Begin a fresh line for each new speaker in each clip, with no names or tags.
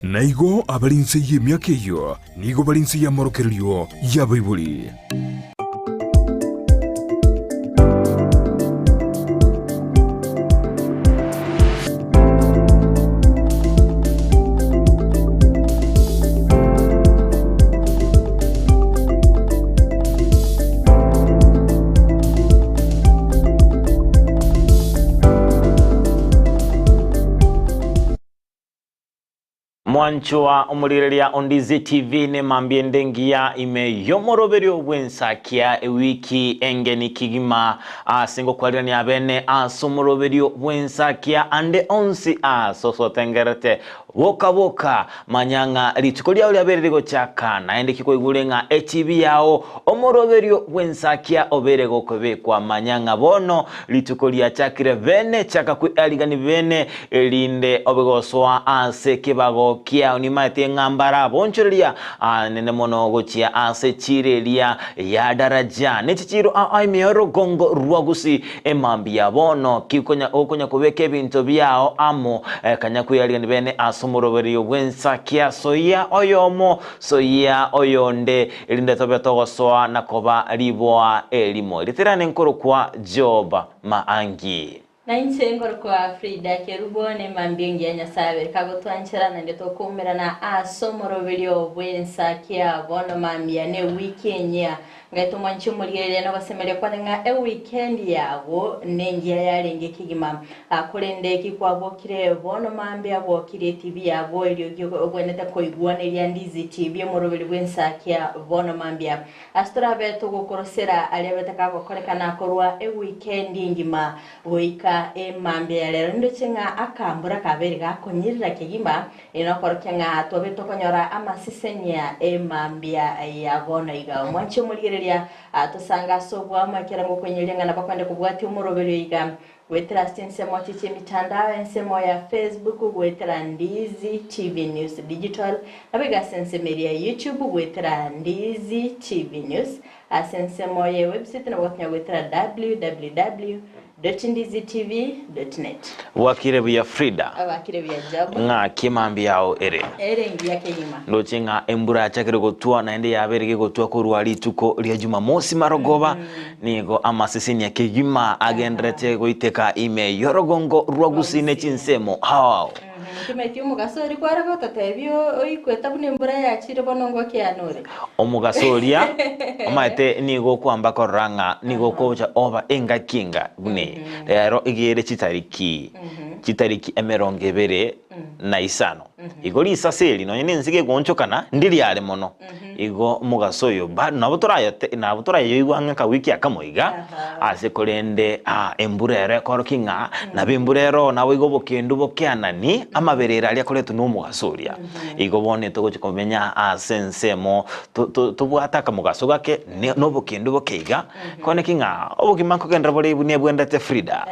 Na igo abare inse y'emiaka eyio nigo bare inse y'amorokererio y'abaibori.
Mwanchwa omorigereria o Ndizi TV nemambia ende engiya ime y'omoroberio bw'ensakia ewiki engeni kegima ase ngokwarirania abene ase omoroberio bw'ensakia ande onsi ase osotengerete boka boka manya ng'a rituko riao riabeire rigochaka naende ki kwaigure ng'a etibi yao omoroberio bw'ensakia obeire gokobekwa manya ng'a bono rituko riachakire bene chaka kwearigani bene Erinde obe gosoa ase ekebago kiao nimaete ng'a mbaraboonchoreria aanene mono gochia ase chiira eria ya daraja, ne chichiiro ao ime y'orogongo rwa Gusii. Emambia bono ki okonya kobeka ebinto biao amo, kanya kweyarigania bene ase omoroberio bw'ensakia, soyia oyomo, soyia oyonde, erinde tobe togosoa na koba riboa erimo. Ritirane nkorokwa Job Maangi.
Na inche nkorokwa Frida Kerubo, nemambia engiya Nyasae abere kagotwanchera naende tokoumerana ase omoroberio bw'ensakia bono mambia ne ewiki enyia. Ngaeta omwanchi omorigereria nogosemeria kwane ng'a eweekend yago nengiya yarenge kegima. Korende eki kwabokire bono mambia bwokirie TV yago eriogi ogwenerete koigwa neria Ndizi TV omoroberio bw'ensakia bono mambia. Ase torabe togokorosera aria abete kagokorekana korwa ewikendi engima goika emambia ya rero, nindoche ng'a akambura kabeire gakonyirera kegima, erio nokorokia ng'a twabe tokonyora amasesenia emambia ya bono iga. Omwanche omorigereria, tosange ase obwamo ekero ngokoinyoria ng'a nabo kwende kobwatia omoroberio iga. Goetera ase chinsemo echi chi'emitandao, ensemo ya Facebook goetera Ndizi TV News Digital, naboigo ase ensemo eria ya YouTube goetera Ndizi TV News, ase ensemo ye website nabo gotonya goetera www.ndizitv.net.
Bwakire buya Frida.
Bwakire buya Job.
Ng'aki mambia yao ere?
Ere engiya kegima.
Ndoche ng'a embura yachakire gotwa naende yabeire gegotwa korwa rituko ria Jumamosi marogoba. Nigo amasesenia kegima agenderete goiteka ime y'orogongo rwa Gusii ne chinsemo ao.
Nkimaeti omogaso oria kware gototebia oikwete buna embura yachire bono ngokiana ore.
Omogaso oria omaete nigo okwamba korora ng'a nigo okocha oba engaki enga buna eye. Rero iga ere chitariki chitariki emerongo ebere na isano. Igo risase eri nonye nense gegoonchokana ndiri are mono. Igo omogaso oyo bado nabo torayote nabo torayoigwe ang'e akawiki akamo iga, ase korende ah embura ero ekorokia ng'a nabo embura ero naboigo obokendu bokeanani amaberero aria akoretwa na omogaso oria. Igo bono togochia komenya ase ensemo to- to- tobwate akamogaso gake ne na obokendu boke iga, kore ki ng'a obogima nkogenderera bore buna ebwendete Frida.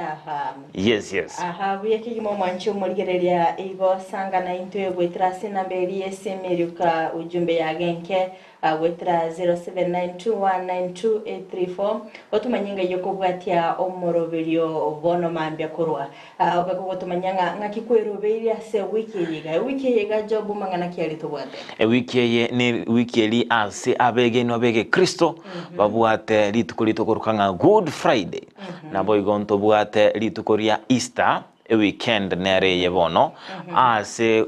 Yes, yes.
Aha buya kegima omwanchi omorigereria igo sanga naintwe goetera ase enamba eria y'esimi erioka ujumbe ya genke goetera 0792192834 otomanye ng'ai okobwatia omoroberio bono mambia korwa obe kogotomanyia ng'a ng'aki kwerobeirie ase ewiki eye iga ewiki eye iga Job mang'ana ki aria tobwate?
Ewiki eye ne wiki eri ase abegenwa b'egekristo babwate rituko ritokoruka ng'a Good Friday. Naboigo ntobwate rituko ria Easter, eweekend nere eye bono, ase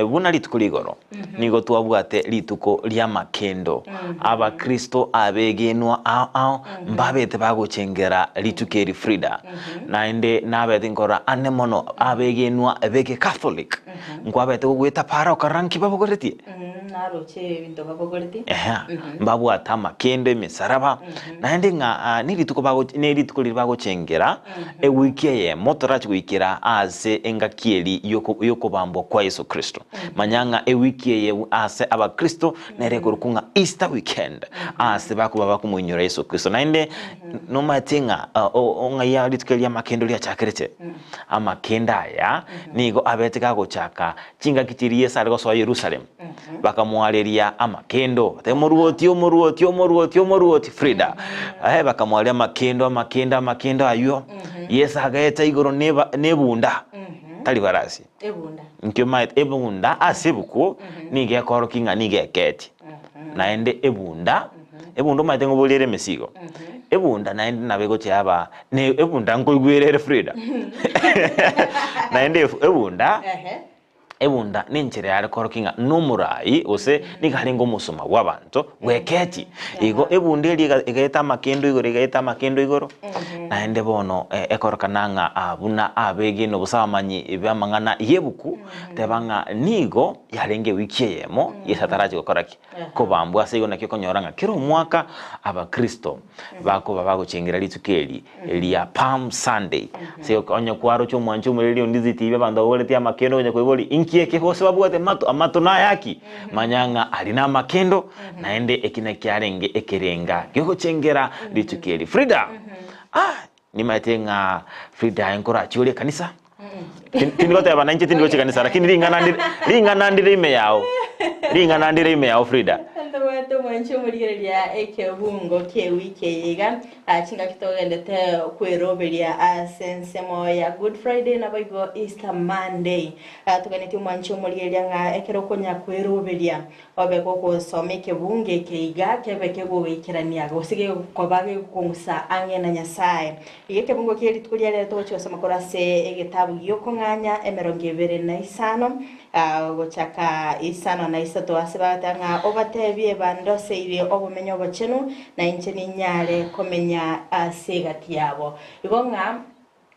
buna rituko rigoro, nigo twabwate rituko ri'amakendo. Abakristo abegenwa ao ao mbabete bagochengera rituko eri Frida. Naende nabete nkorora ane mono abegenwa b'Egecatholic, nkwabete gogoeta para okarora nki babogoretie.
Naroche ebinto babogoretie.
Ehe, mbabwate amakendo, emesaraba, naende ng'a nerituko bago nerituko riria bagochengera ewiki eyemo torache goikera ase engaki eri yoko yokobambwa kwa Yeso Kristo. Manya ng'a ewiki eye ase abakristo nere ekorokwa ng'a Easter weekend, ase bakoba bakomoinyora Yeso Kristo. Naende nomanyete ng'a ng'ai rituko eri ri'amakendo riachakerete? Amakendo aya nigo abete gagochaka Chingaki chiria Yeso are gosoa Yerusalemu, bakamoareria amakendo, bateba, Omoruoti, omoruoti, omoruoti, omoruoti! Frida. Eh, bakamoareria amakendo, amakendo, amakendo ayio. Yeso agaeta igoro neba nebunda. Tari barasi.
Ebunda.
Nkio omanyete ebunda ase ebuku nigo ekorokia ng'a nigo eketie. Naende ebunda, ebunda omanyete ng'a oborere emesigo, ebunda naende nabo egochia yaba ne ebunda nkoigwera ere Frida. Naende ebunda. Ebunda nenchera yare korokia ng'a nomorai, gose nigo arenge omosoma bw'abanto bw'ekechi. Igo ebunda eria ega- egaeta amakendo igoro egaeta amakendo igoro, naende bono ekorokana ng'a ah buna abegeni gose abamanyi b'amang'ana y'ebuku, teba ng'a nigo yarenge ewiki eyemo Yeso atarachi gokora ki? Kobambwa. Ase igo naki okonyora ng'a kera omwaka abakristo bakoba bagochengera rituko eri ria Palm Sunday. Ase onye kwaroche omwancho omoreri ondizi TV abanto baboretie amakendo onye koibori inki eke gose babwate mato amato nayaki manya ng'a ari namakendo naende eki nakiarenge ekerenga giogochengera rituko eri. Frida ah nimaete ng'a Frida aye nkorachie ore ekanisa Tindi goteba nainche tindi gochia ekanisa lakini ring'ana ndire ring'ana ndire ime yao ring'ana ndire ime yao Frida.
Ntobwate omwanchi omorigereria ekebungo ki'ewiki eye iga, ah, chingaki togendete kweroberia ase ensemo ya Good Friday naboigo Easter Monday. Ah, toganetie omwanchi omorigereria ng'a ekero okonya kweroberia obe gogosoma ekebungo eke iga kebe kegogoikerania gose gegokoba gegokong'usa ang'e na Nyasae. Iga ekebungo kie rituko ria rero togochia gosoma korwa ase egetabu gi'okong'anya emerongo ebere na isano, gochaka isano na isato, ase bagateba ng'a obatebie bandoseirie obomenyo obochenu, na inche ninyare komenya ase egati yabo. Igo ng'a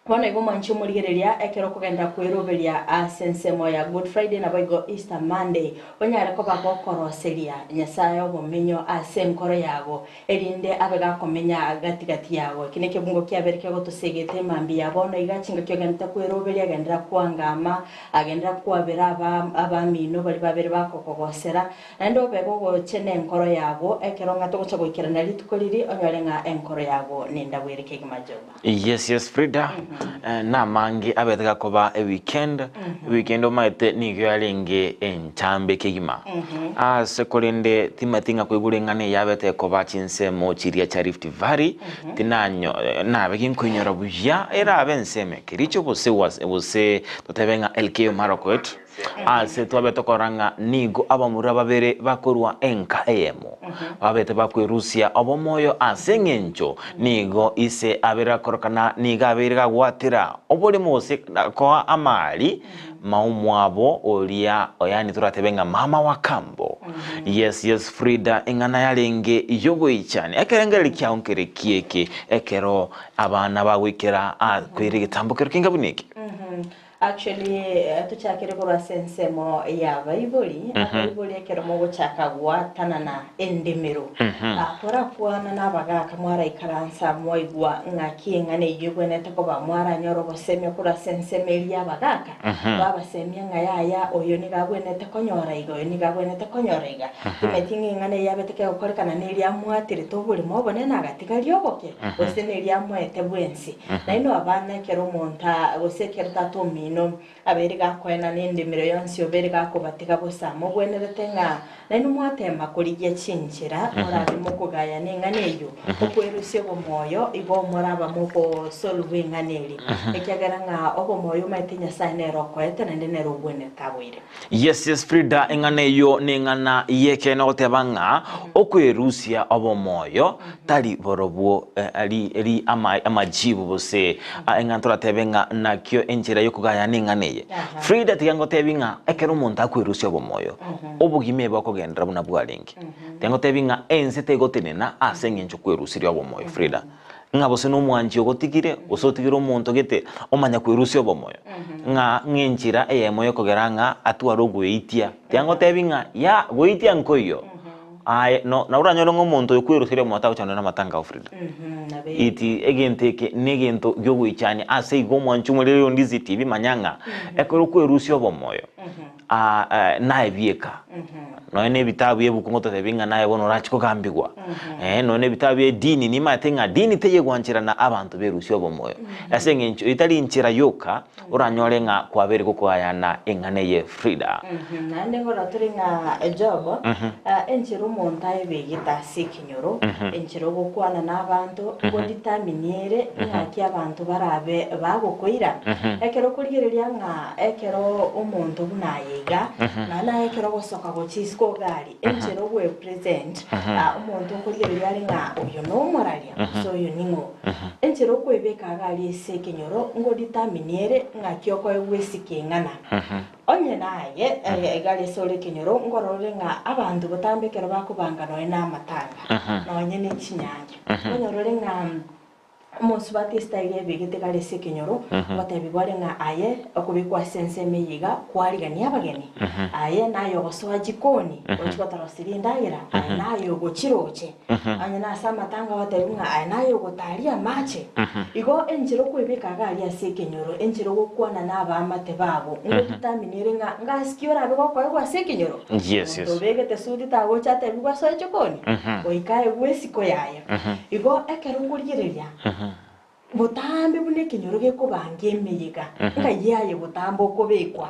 bono igo mwanche omorigereria ekero okogenderera kweroberia ase ensemo ya Good Friday naboigo Easter Monday, onyare koba gokoroseria Nyasae obomenyo ase enkoro yago, erinde abe gakomenya gati-gati yabo. Eki nekebungo kiabere kegotosegeta emambia ya bono iga, chingaki ogenderete kweroberia, genderera koangama, genderera kwabera aba abamino baria babere bakokogosera, naende obe gogochena enkoro yago, ekero ng'a togocha goikerana rituko riria, onyore ng'a enkoro yago nendabu ere kegima Joba.
Yes yes Frida, namange abete gakoba eweekend, eweekend omanyete nigo yarenge enchambe kegima. Ase korende timanyeti ng'a koigure eng'ana eye yabete ekoba chinsemo chiria chia Rift Valley, tinanyo nabe ginkoinyora buya erabe ensemo ya Kericho gose gose totebe ng'a Elgeyo Marakwet. Ase twabete korora ng'a nigo abamura babere bakorwa enka eyemo, babete bakwerusia obomoyo ase engencho nigo ise abeire akorokana nigo abeire gagwatera oborimo gose koa amari maomwabo oria yaani toratebe ng'a mama wa kambo. Yes yes Frida eng'ana yarenge yogoichania ekerengererio kiao nkere kieke ekero abana bagoikera koira egetambo kero kenga buna eke.
Actually tochakere korwa ase ensemo ya abaibori, abaibori ekero mogochaka gwatanana endemero, korakwana na abagaka mwaraikaransa mwaigwa ng'aki eng'ana eyio egwenerete koba, mwaranyora obosemia korwa ase ensemo eria ya abagaka, babasemia ng'a yaya oyo nigo agwenerete konyora iga, oyo nigo agwenerete konyora iga. Timanyeti ng'a eng'ana eyio yabete kegokorekana neria amwaterete oboremo obonene agatigaria oboke, gose neria amoete bwensi. Nainwe abana, ekero omonto aa, gose ekero tata omino abeire gakoenana endemero yonsi obeire gakobatiga bosa, mobwenerete ng'a nainwe mwateema korigia chinchera morabe mokogayana eng'ana eyio, okwerusia obomoyo, igo moraba mogosolve eng'ana eria, ekiagera ng'a obomoyo omanyete Nyasae nere okoete naende nere obwenerete aboire.
Yes yes Frida eng'ana eyio neng'ana y'ekeene ogoteba ng'a okwerusia obomoyo tari borobwo ri ri ama amajibu gose eng'ana toratebe ng'a nakio enchera yokogayana eng'ana eye. Frida tiga ngotebi ng'a ekero omonto akwerusia obomoyo obogima ebe okogenderera buna bwarenge. Tiga ngotebi ng'a ense tegotenena ase eng'encho okwerusirie obomoyo Frida. Ng'a gose nomwanchi ogotigire, gose otigire omonto gete, omanya kwerusia obomoyo, ng'a ng'enchera eyemo yokogera ng'a atware ogoeitia. Tiangotebi ng'a ya, goeitia nkoiyo, aye no nabo oranyore ng'a omonto oyo kweruseria omoyo tagocha nonya na amatanga ao Frida. Iti egento eke negento giogoichania ase igo omwanchi omorere oyo Ndizi TV manya ng'a ekero okwerusia obomoyo, naye bieka, nonya na ebitabu bia ebuku ngototebi ng'a naye bono orache kogambigwa, nonya na ebitabu bia edini nimanyete ng'a dini teyegwancherana abanto berusie obomoyo, ase eng'encho eyio tari enchera yoka oranyore ng'a kwabeire gokoayana eng'ana eye Frida.
Naende nkorora tore ng'a Job, enchera. omonto aebegete ase ekenyoro, enchera ogokwana nabanto, ngodetermine ere ng'aki abanto barabe bagokoira. Ekero okorigereria ng'a ekero omonto buna aye iga, nonya naye ekero ogosoka gochia isiko iga aria, enchera ogoepresent, omonto okorigereria are ng'a oyo nomoraria gose oyo ning'o. Enchera okoebeka iga aria ase ekenyoro, ngodetermine ere ng'aki okoegwa esiko eng'ana. Onye naye iga aria ase ore ekenyoro, nkorore ng'a abanto botambe ekero bakobanga nonya namatanga, nonya ne chinyangi, nkonyorore ng'a omosubati esitayiri ebegete iga aria ase ekenyoro, ngotebigwa are ng'a aye okobekwa ase ensemo eye iga kwarigania abageni, aye naye ogosoa jikoni gochia gotoroseria endagera, aye naye ogochiroche. Onye nase amatanga gotebigwa ng'a aye naye ogotaria amache. Igo enchera okwebeka iga aria ase ekenyoro, enchera ogokwana nabaamate babo, ngodetermine ere ng'a ngasi orabe gokoegwa ase ekenyoro.
Yes,
Omonto
yes.
obegete esuti tagocha atebigwe asoe chokoni, goika aegwe esiko yaye. Igo ekero okorigereria, botambe buna ekenyoro gekobanga emeyega, ngai aye botambe okobekwa.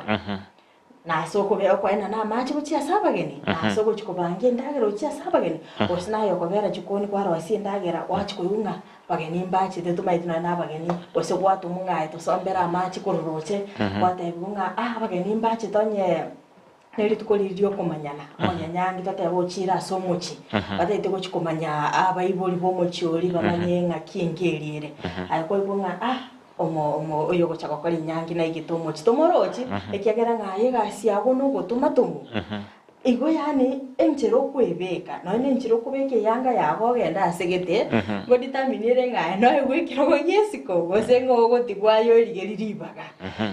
Na ase okobera okoenana amache gochia ase abageni, na ase ogochia kobanga endagera gochia ase abageni, gose naye okobera chikoni kwarosia endagera, gwachia koigwa ng'a abageni mbachete tomaeti nonya na abageni, gose gwatomwa ng'a aye tosombere amache korwa roche, gwatebiwa ng'a ah abageni mbachete onye ne rituko riria riokomanyana, omonyanyangi totebe ochiire ase omochie, batagete gochia komanya abaibori b'omochie oria bamanye ng'aki enka eria ere. Aye kwaigwa ng'a ah. Omo, omo, oyogocha gokora enyangi naigete omochie, tomorochi, ekiagera ng'a aye egasi yago nogotoma tomwa. Igo yaani enchera okwebeka, nonya na enchera okobeka eyanga yago ogende ase gete, ngodetermine ere ng'a aye noegwe ekerogo gia esiko, gose ng'a ogotigwa aye origerie ribaga.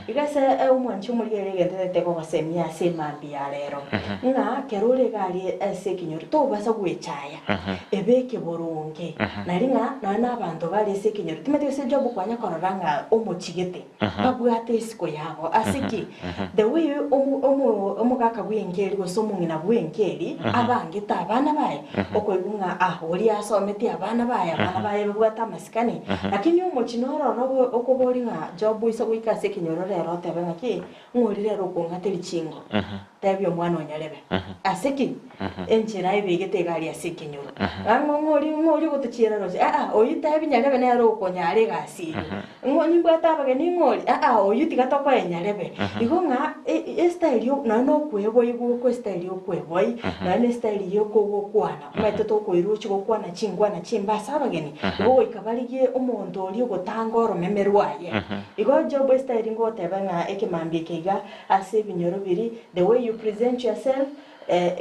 Igo ase omwanchi omorigereria egento tete gogosemia ase emambia ya rero, ng'a kero ore iga aria ase ekenyoro tobasa gwechaya. Ebeke boronge, nari ng'a nonya nabanto bare ase ekenyoro, timanyeti gose Job kwanya korora ng'a omochigete, babwate esiko yabo. Ase ki? The way omo omo omogaka bw'enka eria gose omong'ina bw'enka eria abangete abana baye, okoigwa ng'a ah oria asometie abana baye, abana baye babwate amasikani. Lakini omochie nororo obo okoboria ng'a Job oise goika ase ekenyoro rero otebe ng'aki, ng'a oria rero okong'ateria chingo, tebia omwana onyarebe. Ase ki? Enchera ebegete iga aria ase ekenyoro. Ng'a ng'o oria ng'o oria ogotochiera roche? Aa, oyio tebi nyarebe nere okonyara egasi eyio. Ng'o nimbwate abageni ng'o oria? Aa, oyio tiga tokoe nyarebe. Igo ng'a e- estyle yo nonya na okweboigwa okwo estyle ya okweboi, nonya na estyle ya okogokwana, omanyete tokoirwa ochie gokwana chinkwana chimbe ase abageni, igo goika barigie omonto oria ogotanga oromeme rwaye. Igo Job estyle ngoteba ng'a ekemambia eke iga ase ebinyoro biria, the way you present yourself,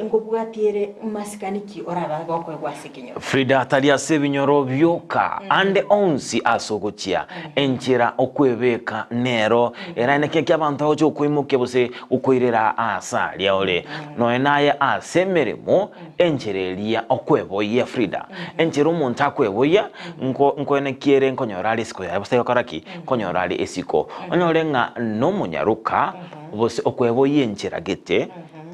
Nkobwatie ere masikani ki orabe gokoegwa ase ekenyoro?
Frida tari ase ebinyoro bioka, ande onsi ase ogochia. Enchera okwebeka nero eraeneke eki abanto bagochia gokoimokia gose gokoirera aase aria ore. Nonya naye ase emeremo, enchera eria okweboyia Frida, enchera omonto akweboyia, nko nkoenekia ere nkonyora are esiko yaye gose gokora ki? Nkonyora are esiko. Onyore ng'a nomonyaroka gose okweboyia enchera gete.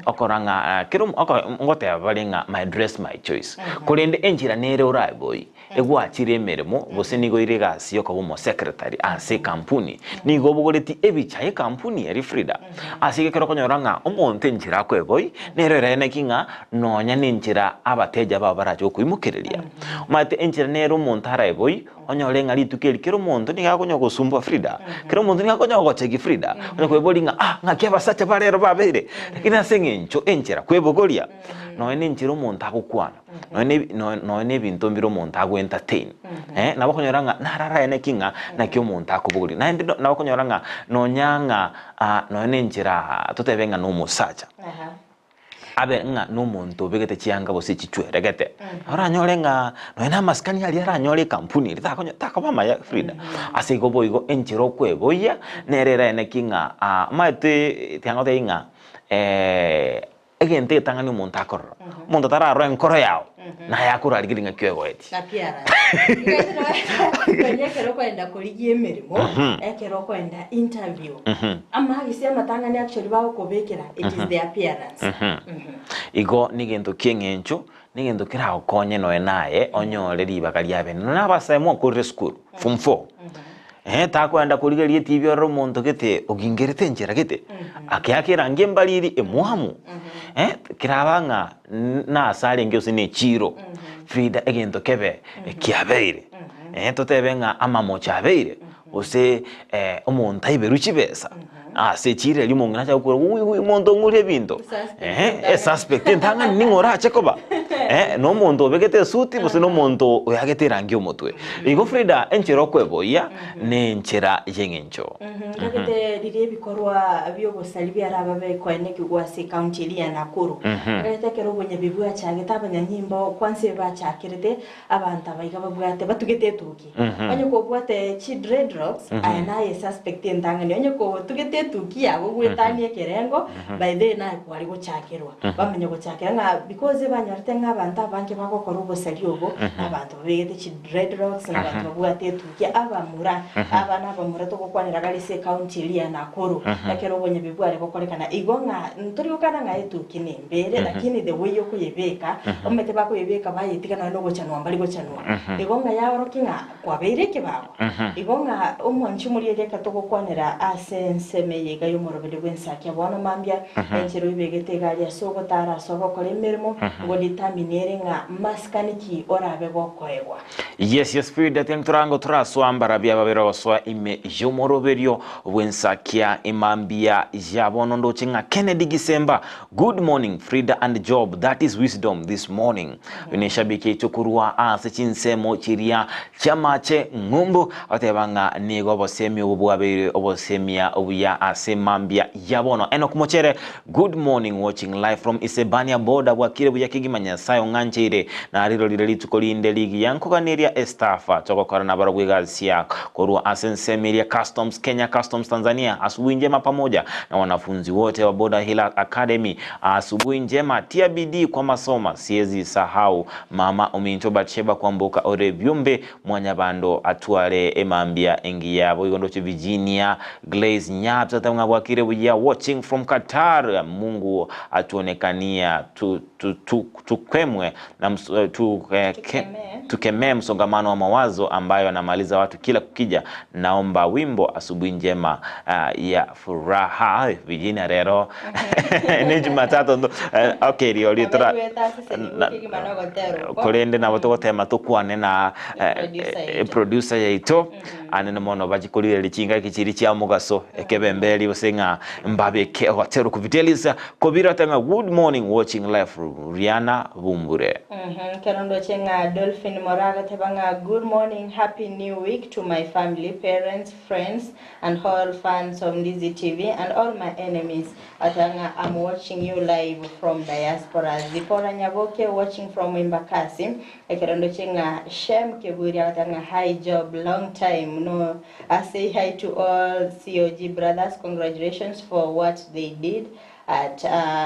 Okora ng'a kera omo oko ngoteba bare ng'a my dress my choice, korende enchera nere oraeboyi, egwachire emeremo gose nigo ere egasi yokoba omosecretary ase ekampuni, nigo obogoretie ebicha ya ekampuni eria Frida. Ase igo ekero okonyora ng'a omonto enchera akoeboi, nere oraeneki ng'a nonya na enchera abateja bao barache gokoimokereria. Omanyete enchera nere omonto araeboi, Onyore ng'a rituko eri kera omonto nigo akonya gosumbua Frida, kera omonto nigo akonya gochegi Frida, onya koeboria ng'a ah ng'aki abasacha ba rero babeire, lakini ase eng'encho enchera kwebogoria, nonya na enchera omonto agokwana, nonya na ebi nonya nonya na ebinto mbire omonto ago entertain, eh, nabo okonyora ng'a nararaene ki ng'a naki omonto akobogoria. Naende nabo okonyora ng'a nonya ng'a nonya na enchera totebe ng'a na omosacha. Abe ng'a nomonto obegete chianga gose chichweregete, oranyore ng'a nonya na amasikani aria aranyore ekampuni eria takonya takoba amaya Frida. Ase igo boigo enchera okweboyia nere eraeneki ng'a omanyete tiga ngotebi ng'a egento egetang'ani omonto akorora, omonto tararora enkoro yao, naye akorarigeria ng'aki oegoetie.
Naki arare. Nonya ekero okoenda korigia emeremo, ekero okoenda interview, amagisi amatang'ani actually bagokobekera, it is the appearance.
Igo negento ki'eng'encho, negento keragokonye nonya naye onyore ribaga ria bene. Nonya abasae mwakorire esukuru, form four. Eh, takoenda korigereria etibi orore omonto gete ogingerete enchera gete, akeaka erangi embariri emwamu, eh, keraba ng'a nase arenge gose na echiro, Frida egento kebe kiabeire, eh, totebe ng'a amamocho abeire, gose omonto aiberwe chibesa, ase echiro eria omong'ina acha gokora wuii wuii omonto ong'ure ebinto, eeh, esuspect entang'ani ning'o orache koba, eh, na omonto obegete esuti gose na omonto oeagete erangi omotwe. Igo Frida enchera okweboyia na enchera y'eng'encho.
Ntagete riria ebikorwa bi'obosari biarababe koenekigwa ase ekaunti eria ya Nakuru. Ntagete ekero obonyabi bwachagete abanyanyimbo kwansa ebachakerete abanto aba iga babwate batugete etuki. Onye kobwate chi dreadlocks aye naye suspect entang'ani onye kotugete etuki yago goetania ekerengo by the way naye kware gochakerwa. Bamanya gochakera ng'a because ebanyorete ng'a abanto abange bagokora obosari obo nabanto babegete chi dreadlocks na abanto babwate etuki abamura abana abamura togokwanera gare ase ecounty eria ya Nakuru ekero obonyebi bware gokorekana igo ng'a ntori gokana ng'a etuki nembere lakini the way okoyebeka omanyete bakoyebeka bayetiga nonya nogochanwa mbari gochanwa igo ng'a yaorokia ng'a kwabeire ekebago igo ng'a omwanchi omoria eria ekero togokwanera ase ensemo eye iga y'omoroberi bw'ensakia bono mambia enchera oibegete iga aria ase ogotara ase ogokora emeremo ngo determine ere ng'a masikani ki orabe gokoegwa.
Yes, yes, Frida, tiga ntorango torasoa mbarabia babere gosoa ime y'omoroberio bw'ensakia emambia ya bono ndoche ng'a Kennedy Gisemba Good morning Frida and Job that is wisdom this morning Oyo neshabiki yaito korwa ase chinsemo chiria chiamache ng'umbu agoteba ng'a nigo obosemi obo bwabeire obosemia obuya ase mambia ya bono Enock Mochere Good morning watching live from Isebania border bwakire buya kegima Nyasae ong'ancheire narirorire rituko rinde rigiya nkoganeria estafa togokora nabarobwo egasi ya korwa ase ensemo eria Customs Kenya Customs Tanzania asubuhi njema pamoja na wanafunzi wote wa Border Hill Academy asubuhi njema tia bidii kwa masoma siezi sahau mama ominto Batsheba kwamboka ore biombe mwanyabando atware emambia engiya boigo ndoche Virginia Glaze Nyaps ateba ng'a bwakire buya watching from Qatar Mungu atuonekania tu, tu, tu, tukemwe na ms, tu, eh, ke, tukemee msongamano wa mawazo ambayo yanamaliza watu kila kukija. Naomba wimbo asubuhi njema uh, ya furaha Virginia rero ni Jumatatu ndo eh, okay rio ritora korende nabo togotema tokwane na eh, eh, producer yaito anene mono bachikorire chingaki chiri chia mogaso ekebemberi gose ng'a mbabeke ogotero kufidelisa Kobira ate ng'a good morning watching live from Riana Bumbure.
Ekero ndoche ng'a Dolphin Moraa agateba ng'a good morning happy new week to my family, parents, friends and all fans of Ndizi TV and all my enemies agateba ng'a am watching you live from diaspora Zipporah Nyaboke watching from Embakasi ekero ndoche ng'a Shem Keburi agateba ng'a hi Job long time no I say hi to all COG brothers congratulations for what they did at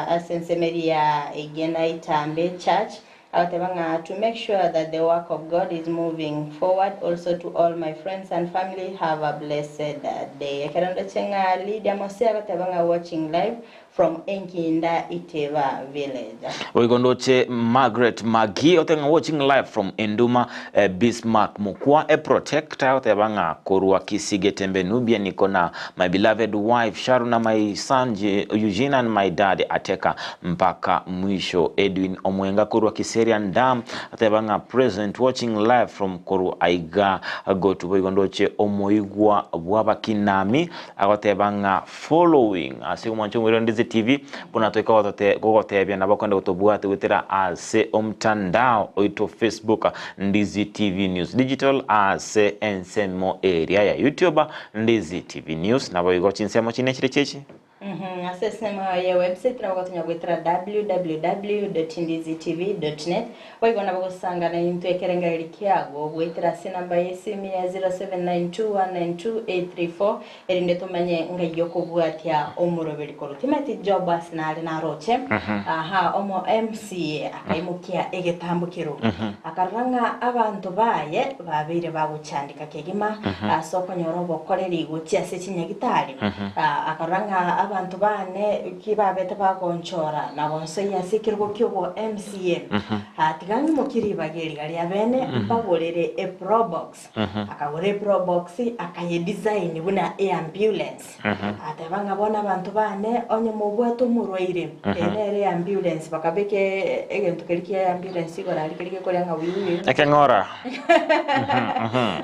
ase ensemo eria ya Igena Itambe church agoteba ng'a to make sure that the work of God is moving forward also to all my friends and family have a blessed day ekero ndoche ng'a Lydia Mose agoteba ng'a watching live From Enkinda Iteba village.
Boigo ndoche Margaret Magi oteba ng'a watching live from Enduma eh, Bismarck Mokwa e protector oteba ng'a korwa Kisii Getembe Nubia niko na my beloved wife Sharon na my son Eugene and my dad Ateka mpaka mwisho Edwin Omwenga korwa Kiserian Dam oteba ng'a present watching live from korwa aiga Gotu boigo ndoche omoigwa bw'abakinami agoteba ng'a Following ase omwancho omoirwe Ndizi TV buna toika gotote gogotebia nabo okwenda gotobwate goetera ase omtandao oito Facebook Ndizi TV News Digital ase ensemo eria ya YouTube Ndizi TV News naboigo chinsemo chine chire chiachi.
Ase ensemo ye website nabo gotonya goetera www.ndizitv.net Boigo nabo gosangana intwe ekerengererio kiago goetera ase enamba y'esimi ya 0792192834 erinde tomanye ng'ai okobwatia omoroberi korwa. Timanyeti Job ase nare naroche, aha, omo MCA akaimokia egetambokero, akarora ng'a abanto baye babeire bagochandeka kegima ase okonyora obokoreri gochia ase chinyagitari. Akarora ng'a. abanto baane ki babete bagonchora na gonsoyia ase ekerogo ki'obo MCA, tiga ng'imokie ribaga eriga ria bene mbagorere eprobox. Akagora eprobox akayedesign buna eambulance. Agateba ng'a bono abanto baane onye mobwate omorwaire, eye nere eambulance, bakabeka egento keria kia ambulance igoro aria keria gekoria ng'a wiu wiu.
Ekeng'ora.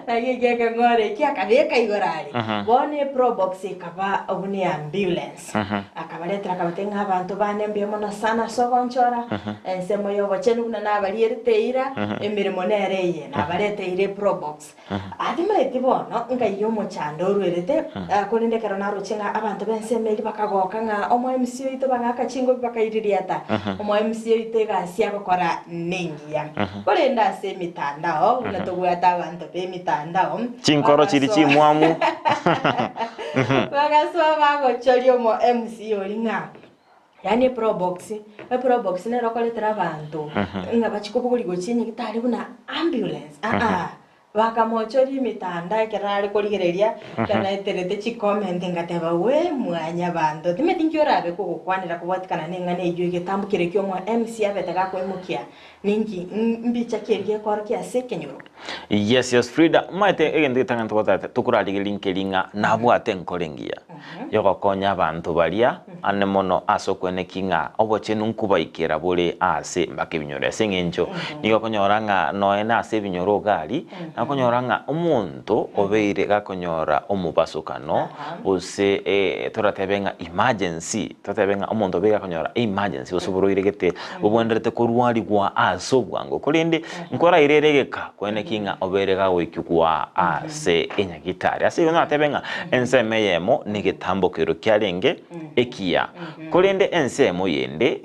Naki ekio ekeng'ora ekio akabeka igoro aria. Bono eprobox ekaba buna eambulance. Akabaretera akabatebia ng'a abanto baane mbuya mono sana ase ogonchora ensemo y'obochenu buna nabarierete eira, emeremo nere eye, nabareteire eprobox. Atimaeti bono ngai omochando orwerete, korende ekero naroche ng'a abanto b'ensemo eria bakagoka ng'a omo-MC oito bagaaka chingobi bakaiririata, omo-MC oito egasi agokora nengiya. Korende ase emitandao, buna tobwate abanto b'emitandao,
Chinkoro chiri
bagasoa
chimwamu.
bagasoa bagochoria omo-MC oria ng'a yaani eprobox, eprobox nere okoretera abanto ng'a bachie kobogorigwa gochia enyagitari buna ambulance aa. Bakamochoria emetanda ekero are korigereria, ekero naeterete chicomment ngateba wee mwanyabanto timeti nki orabe kogokwanera kobwatikana neng'ana eyio egetambo keria kia omo MC abete gakoimokia ninki mbicha ki eria gekorokia ase ekenyoro.
Yes yes Frida, omanyete egento getang'ani togoteba tokorarigereria nkeri ng'a nabwate enkoro engiya yogokonya abanto baria ane mono ase okweneki ng'a obochenu nkobaikera bore aase mpaka ebinyoro. Ase eng'encho nigo okonyora ng'a nonya na ase ebinyoro iga aria, nakonyora ng'a omonto obeire gakonyora omobasokano gose toratebe ng'a emergency, totebe ng'a omonto obeire gakonyora emergency gose oborwaire gete bobwenerete korwarigwa ase obwango. Korende nkoraire ere egeka kweneki ng'a obeire gagoikigwa ase enyagitari. Ase igo natebe ng'a ensemo eyemo negetambokero kiarenge ekiya, korende ensemo yende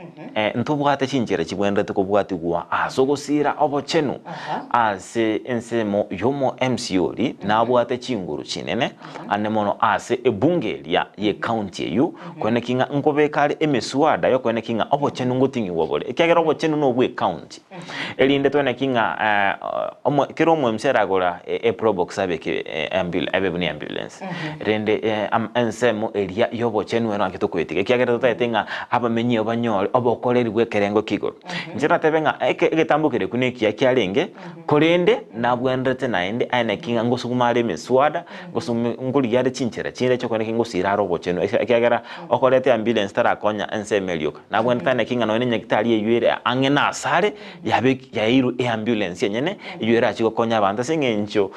ntobwate chinchera chibwenerete kobwatigwa ase ogosiira obochenu. Ase ensemo y'omo MC oria nabwate chinguru chinene ande mono ase ebunge eria y'ecounty eyio, kweneki ng'a nkobeka are emeswada y'okweneki ng'a obochenu ngoting'igwa bore, ekiagera obochenu nobw'ecounty. Erinde tweneki ng'a omo kera omo MC aragora eprobox abeke ebe buna eambulance, rende ensemo eria y'obochenu ero naki tokoetiga, ekiagera totagete ng'a abamenyi abo banyore obokoreri bw'ekerengo kia igoro. Inche natebe ng'a eke egetambo keria ekio nekiya kiarenge, korende nabwenerete naende aye naki ng'a ngosuguma are emeswada, ngosuguma nkorigia are chinchera chinde chiokonyora naki ngosira are obochenu, ekiagera okoreta eambulance tarakonya ensemo eria rioka. Nabwenerete aye naki ng'a nonya nenyagitari eywo ere ang'e nase are, yabe yaeirwe eambulance enyene, eywo erachie gokonya abanto ase eng'encho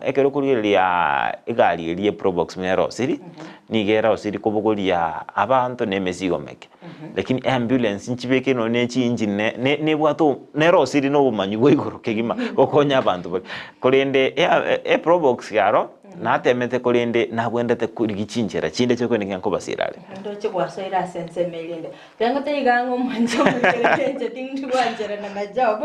ekero okorigereria egari eria eprobox buna erosiri, nigo erosiri kobogoria abanto na emesigo emeke. Lakini eambulance nchibeke nonya ne chiinjini ne nebwate nerosiri na obomanyi bwa igoro kegima gokonya abanto baria. Korende eprobox aro. Natemete, korende nabwenerete korigia chinchera chinde chi'okoenenkia nkobasiera are.
Ndoche gwasoire ase ensemo eria ende. Tiga iga ng'a omwanche omoikereke inche tindi gwancherana na Job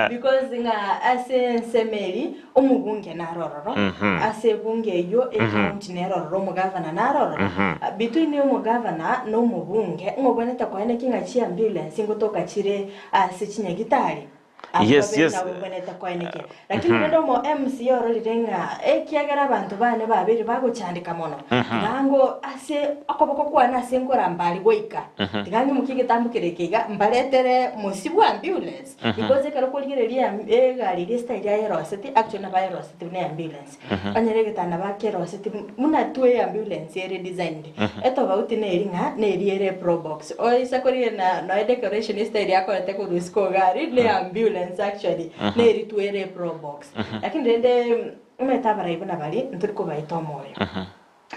because ng'a ase ensemo eria omobunge naro ororo, ase ebunge eyio ecounty nero ororo, omogavana naro ororo. Between omogavana na omobunge ng'obwenerete koenekia ng'a chiambulance ngotoka chire ase chinyagitari. Abwo
Yes,
babere
yes.
nabo bagwenerete koenekia. Lakini rende omo MC ororire ng'a ekiagera abanto bane babere bagochandeka mono, tiga ango ase okoboko kwane ase nkoramba aria goika, tiga ng'imokie egetambo kere eke iga mbaretere mosibwa ambulance, because ekero okorigereria em- egari eria estyle ayeroseti actually nabo ayeroseti buna eambulance. Onye egetanda bakeroseti buna tu eambulance ere designed, Etobauti neri ng'a neri ere eprobox. Oisa korigia nonya decoration estyle akorete korwa isiko iga aria ne ambulance actually neri tu ere eprobox. Lakini rende omanyete abarai buna baria ntori kobaeta omoyo.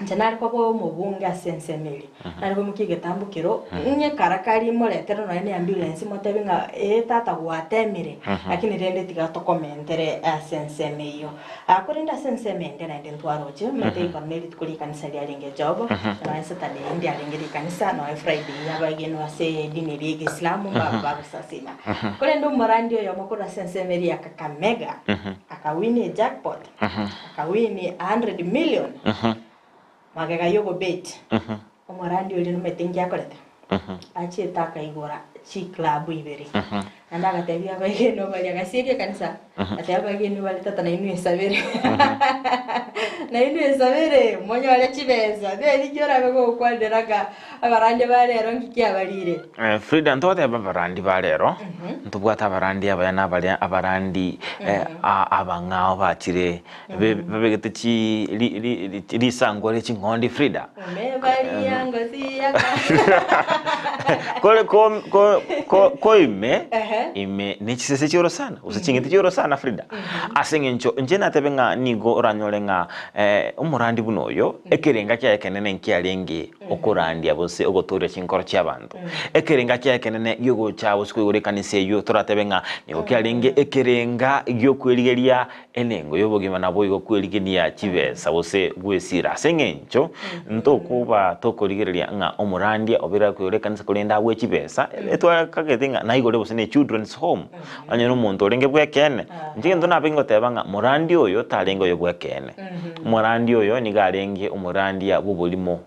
Inche nare koba omobunge ase ensemo eria, nare koimokia egetambo kero ng'e karakari moretere nonya ne ambulance motebie ng'a ee tata gwatemire lakini rende tiga tokomentere ase ensemo eyio. Korende ase ensemo ende naende ntwaroche, omanyete rikoro ne rituko ri'ekanisa riarenge Job, nonya Saturday ndiarenge rikanisa, nonya Friday abaegenwa ase edini eria y'Egeisilamu mbaba bagosasima. Korende omorandi oyomo korwa ase ensemo eria ya Kakamega akawini ejackpot, akawini a hundred million magega y'obobeti. Omorandi oria nomanyete inki akorete? Achiete akaigora. Chiclub ibere. Naende agatebia abaegenwa baria, agasieka ekanisa, agatebia abaegenwa baria, Tata nainwe nsabere, nainwe nsabere monyore chibesa, nerinki orabe gokwanera ng'a abarandia ba rero nki kiabarire?
Eh, Frida, ntogoteba abarandi ba rero, ntobwate abarandi abaya na abaria abarandi eh, a- abang'ao bachire be- babegete chi ri- ri- ri- risangwa rie ching'ondi Frida.
Umevalia ngozi ya
Kore ko ko ko koime
Ehe.
ime ne chisese chi'orosana gose ching'iti chi'orosana Frida. Ase eng'encho inche natebe ng'a nigo oranyore ng'a eh, omorandi buna oyo ekerenga kiaye ekenene nkiarenge okorandia gose ogotoria chinkoro chi'abanto. Ekerenga kiaye ekenene giogocha gose koigora ekanisa eyio toratebe ng'a nigo kiarenge ekerenga giokwerigeria Enengo y'obogima naboigo kwerigenia chibesa gose gwesira. Ase eng'encho ntokoba tokorigereria ng'a omorandia obeire akoigora ekanisa korende abwe chibesa, etwakagete ng'a naigore gose ne children's home, onye na omonto orenge bw'ekeene. Inche egento nabe ngoteba ng'a morandia oyo tarenge oyo bw'ekeene. Omorandia oyo nigo arenge omorandia bw'oborimo,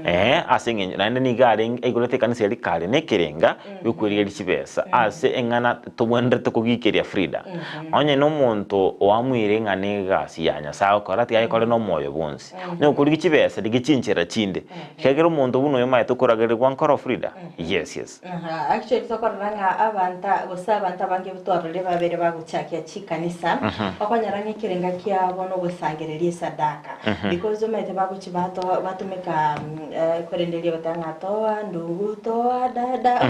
eeh, ase eng'encho naende nigo arenge aigorete ekanisa eria kare na ekerenga Yokwerigeria chibesa ase eng'ana tobwenerete kogikeria Frida. Onye nomonto oamuire ng'a negasi ya Nyasae agokora, tiga ayekore nomoyo bwonsi. Onye gokorigia chibesa, rigia chinchera chinde. Ekiagera omonto buna oyo omanyete okoragererigwa nkoro Frida? Yes, yes.
Aha, actually tokorora ng'a abanta gose abanto abange twarorire babere bagochakia chikanisa, okonyora ng'a ekerenga kiabo nogosangereria esadaka. Because omanyete bagochi bato batumeka korende erio goteba ng'a toa ndugu toa dada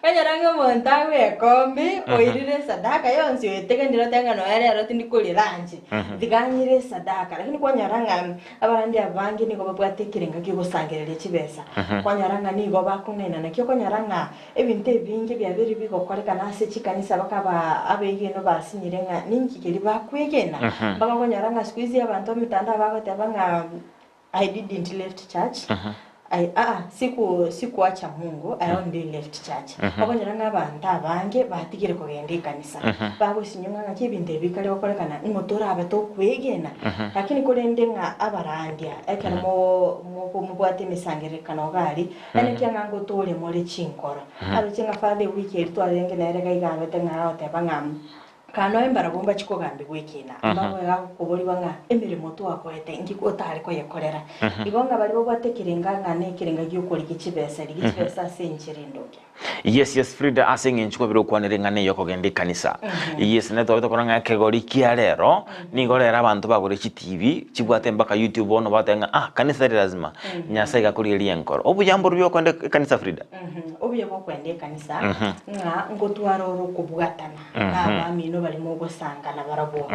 onyora ng'a omonto agwekombi oirire esadaka yonsi oetegenire otebe ng'a nonya rero tindi koria lunch tiga ng'ire esadaka lakini kwanyora ng'a abarandi abange nigo babwate ekerenga kiogosangereria chibesa kwanyora ng'a nigo bakong'aina naki okonyora ng'a Ebinto ebinge biabeire bigokorekana ase chikanisa bakaba abegenwa basinyire ng'a ninki keria bakwegena. Mpaka okonyora ng'a siku hizi abanto emetandao bagoteba ng'a I didn't left church, I aa siku sikuacha Mungu, I only left church. Okonyora ng'a abanto abange batigire kogenda ekanisa, bagosinywa ng'a ng'aki ebinto ebi bikare gokorekana ng'o torabe tokwegena. Lakini korende ng'a abarandia ekero mo moko mobwate emesangererekano iga aria, Enekia ng'a ngotooria more chinkoro. Aroche ng'a Father ewiki eria twarenge nere iga iga abete ng'a agoteba ng'a kaa noe mbarabwo mbachie kogambigwa ekina. Mbagoe gakoborigwa ng'a emeremo twakoete inki otare koyekorera. Igo ng'a baria babwate ekerenga ng'a nekerenga giokorigia chibesa, rigia chibesa ase enchera endoge.
Yes yes Frida ase eng'encho kwabire okwanera eng'ana eye okogenda ekanisa. Yes nere twabete korora ng'a ekegori kia rero nigo rero abanto bagore chitibi chibwate mpaka YouTube bono bateba ng'a ah kanisa eri lazima Nyasaye iga akorigereria enkoro. Obuya mborobio bwa okoenda ekanisa Frida?
Obuya bwa okoenda ekanisa ng'a ngotwara ore okobwatana na abamino baria mogosanga nabarabwo.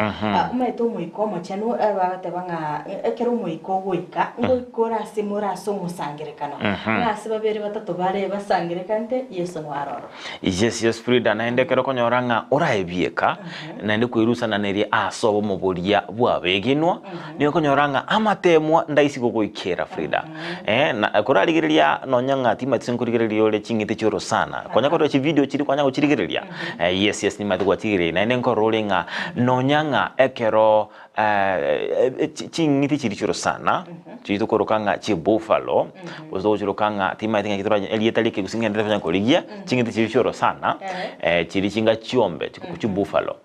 Omanyete omoika omochenu bagoteba ng'a ekero omoika ogoika ngoika ore ase more ase omosangerekano ng'a ase babere batato bare basangerekanete Yeso noare ororo.
Yes yes Frida naende ekero okonyora ng'a oraebieka naende kwerusananirie ase obomo boria bw'abegenwa nigo okonyora ng'a amatemwa ndaisi gogoikera Frida eh na korarigereria nonya ng'a timanyeti nkorigereria ore ching'iti chi'orosana konya korora chividio chiria kwanya gochirigereria yes yes nimanyete gwachigereria naende nkorora ore ng'a nonya ng'a ekero ching'iti chiria chi'orosana chiria tokoroka ng'a chibuffalo, gose togochiroka ng'a timanyeti ng'aki toranye erieta ri'ekegusii ng'ende tonya korigia, ching'iti chiria chi'orosana chiria chinga chiombe chibuffalo,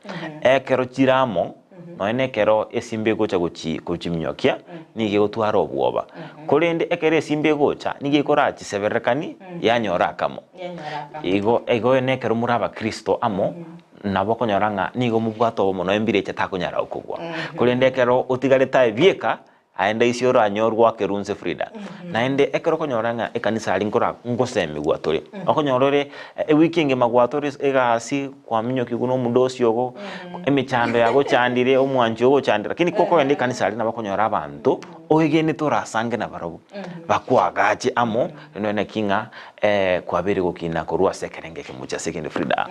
ekero chire amo, nonye na ekero esimba egocha gochi gochiminyokia, nigo egotwara obwoba. Korende ekero esimba egocha, nigo ekorachisebererekani yanyora akamo. Igo igo nekero more abakristo amo. Nabo okonyora ng'a nigo mobwate obomo nonya mbirecha takonyara gokobua. Korende ekero otigarete aye bieka, aye ndaisi oranyorwe oakerwe inse Frida. Naende ekero okonyora ng'a ekanisa aria nkora ngosemigwa tore, okonyora ore ewiki engima gwatore egasi kwaminyokigwa na omodosi ogo, emechando yagochandire, omwanchi ogochandire, lakini kokogenda ekanisa aria nabo okonyora abanto oegenete orasange nabarobwo, bakoagache amo, Nonya naki ng'a kwabeire gokina korwa ase ekerengo ekemocha ase ekende Frida.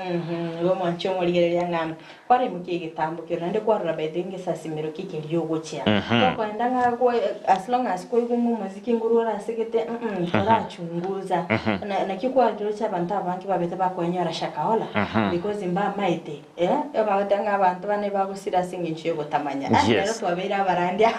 Igo omwanche omorigereria ng'a kwaremokia egetambo keria naende kwarora by the way ngesasimero ki keria ogochia. Tokoenda ng'a gwe as long as kwaigwa ng'a omoziki ngorwa ore ase gete mm torachunguza. Na naki kwaroche abanto abange babete bakoenyora Shakahola because mbamaete eh ebagoteba ng'a abanto bane bagosira ase eng'encho yogotamanya. Ah
Yes.
rero twabeire abarandia.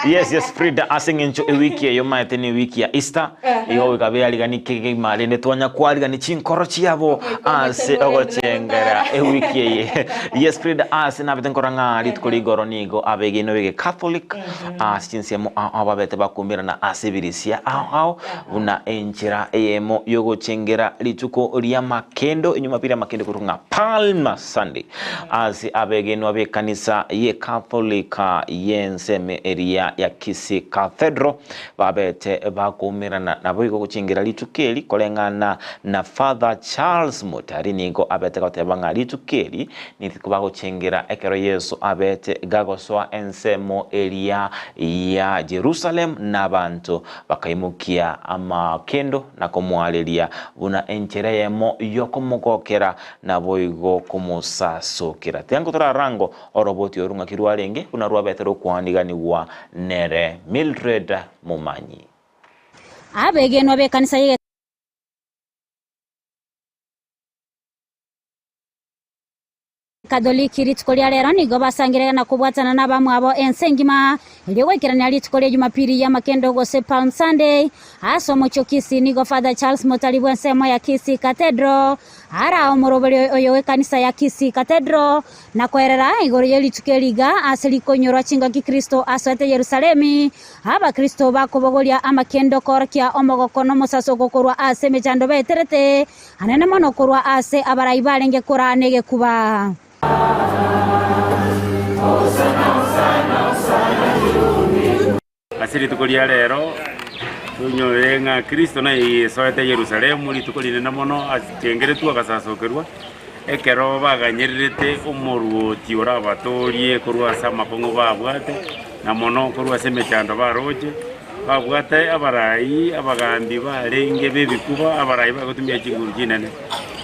Yes, yes. yes Frida ase eng'encho ewiki eye omaete ne ewiki ya Easter igo goika bearigani kegima rende twanya kwarigani chinkoro chiabo ase ogochengera ewiki eye. Yes Frida ase nabete nkora ng'a rituko rigoro nigo abegenwa bege Catholic ase chinsemo ao ao babete bakumirana ase ebirisia ao ao buna enchera eyemo yogochengera rituko ri'amakendo enyuma piri amakendo korwa ng'a Palm Sunday ase abegenwa b'ekanisa y'Ekatholika y'ensemo eria ya Kisii Cathedral babete bakoumerana naboigo gochengera rituko eri koreng'ana na Father Charles Mutari nigo abete goteba ng'a rituko eri nirituko bagochengera ekero Yeso abete gagosoa ensemo eria ya Jerusalem na abanto bakaimokia amakendo na komoareria buna enchera eyemo y'okomogokera naboigo komosasokera. Tiga nkotorarango oroboti oru ng'aki rwarenge buna rwabete rokwaniganigwa nere Mildred Momanyi.
Abegenwa b'ekanisa ye Katholiki rituko ria rero nigo basangire na kobwatana nabamwabo ense engima erio goikerania rituko ria Jumapili y'amakendo gose Palm Sunday. Ase omochie o Kisii nigo Father Charles Motari bw'ensemo ya Kisii Cathedral ara omoroberi oyo w'ekanisa ya Kisii Cathedral na koerera igoro ye rituko eri iga ase rikonyorwa chingaki Kristo asoete Yerusalemi. Abakristo bakobogoria amakendo koorokia omogoko nomosasoko korwa ase emechando baeterete Anene mono korwa aase abarai barenge koraa negekuba.
Ase rituko ria rero tonyorire ng'a Kristo nayesoete Yerusalemu rituko rinene mono achengeretwe agasasokerwa, ekero baganyererete omoruoti orabatoorie korwa ase amakong'u babwate, na mono korwa ase emechando baroche. Babwate abarai abagambi barenge b'ebikuba, abarai bagotumia chinguru chinene.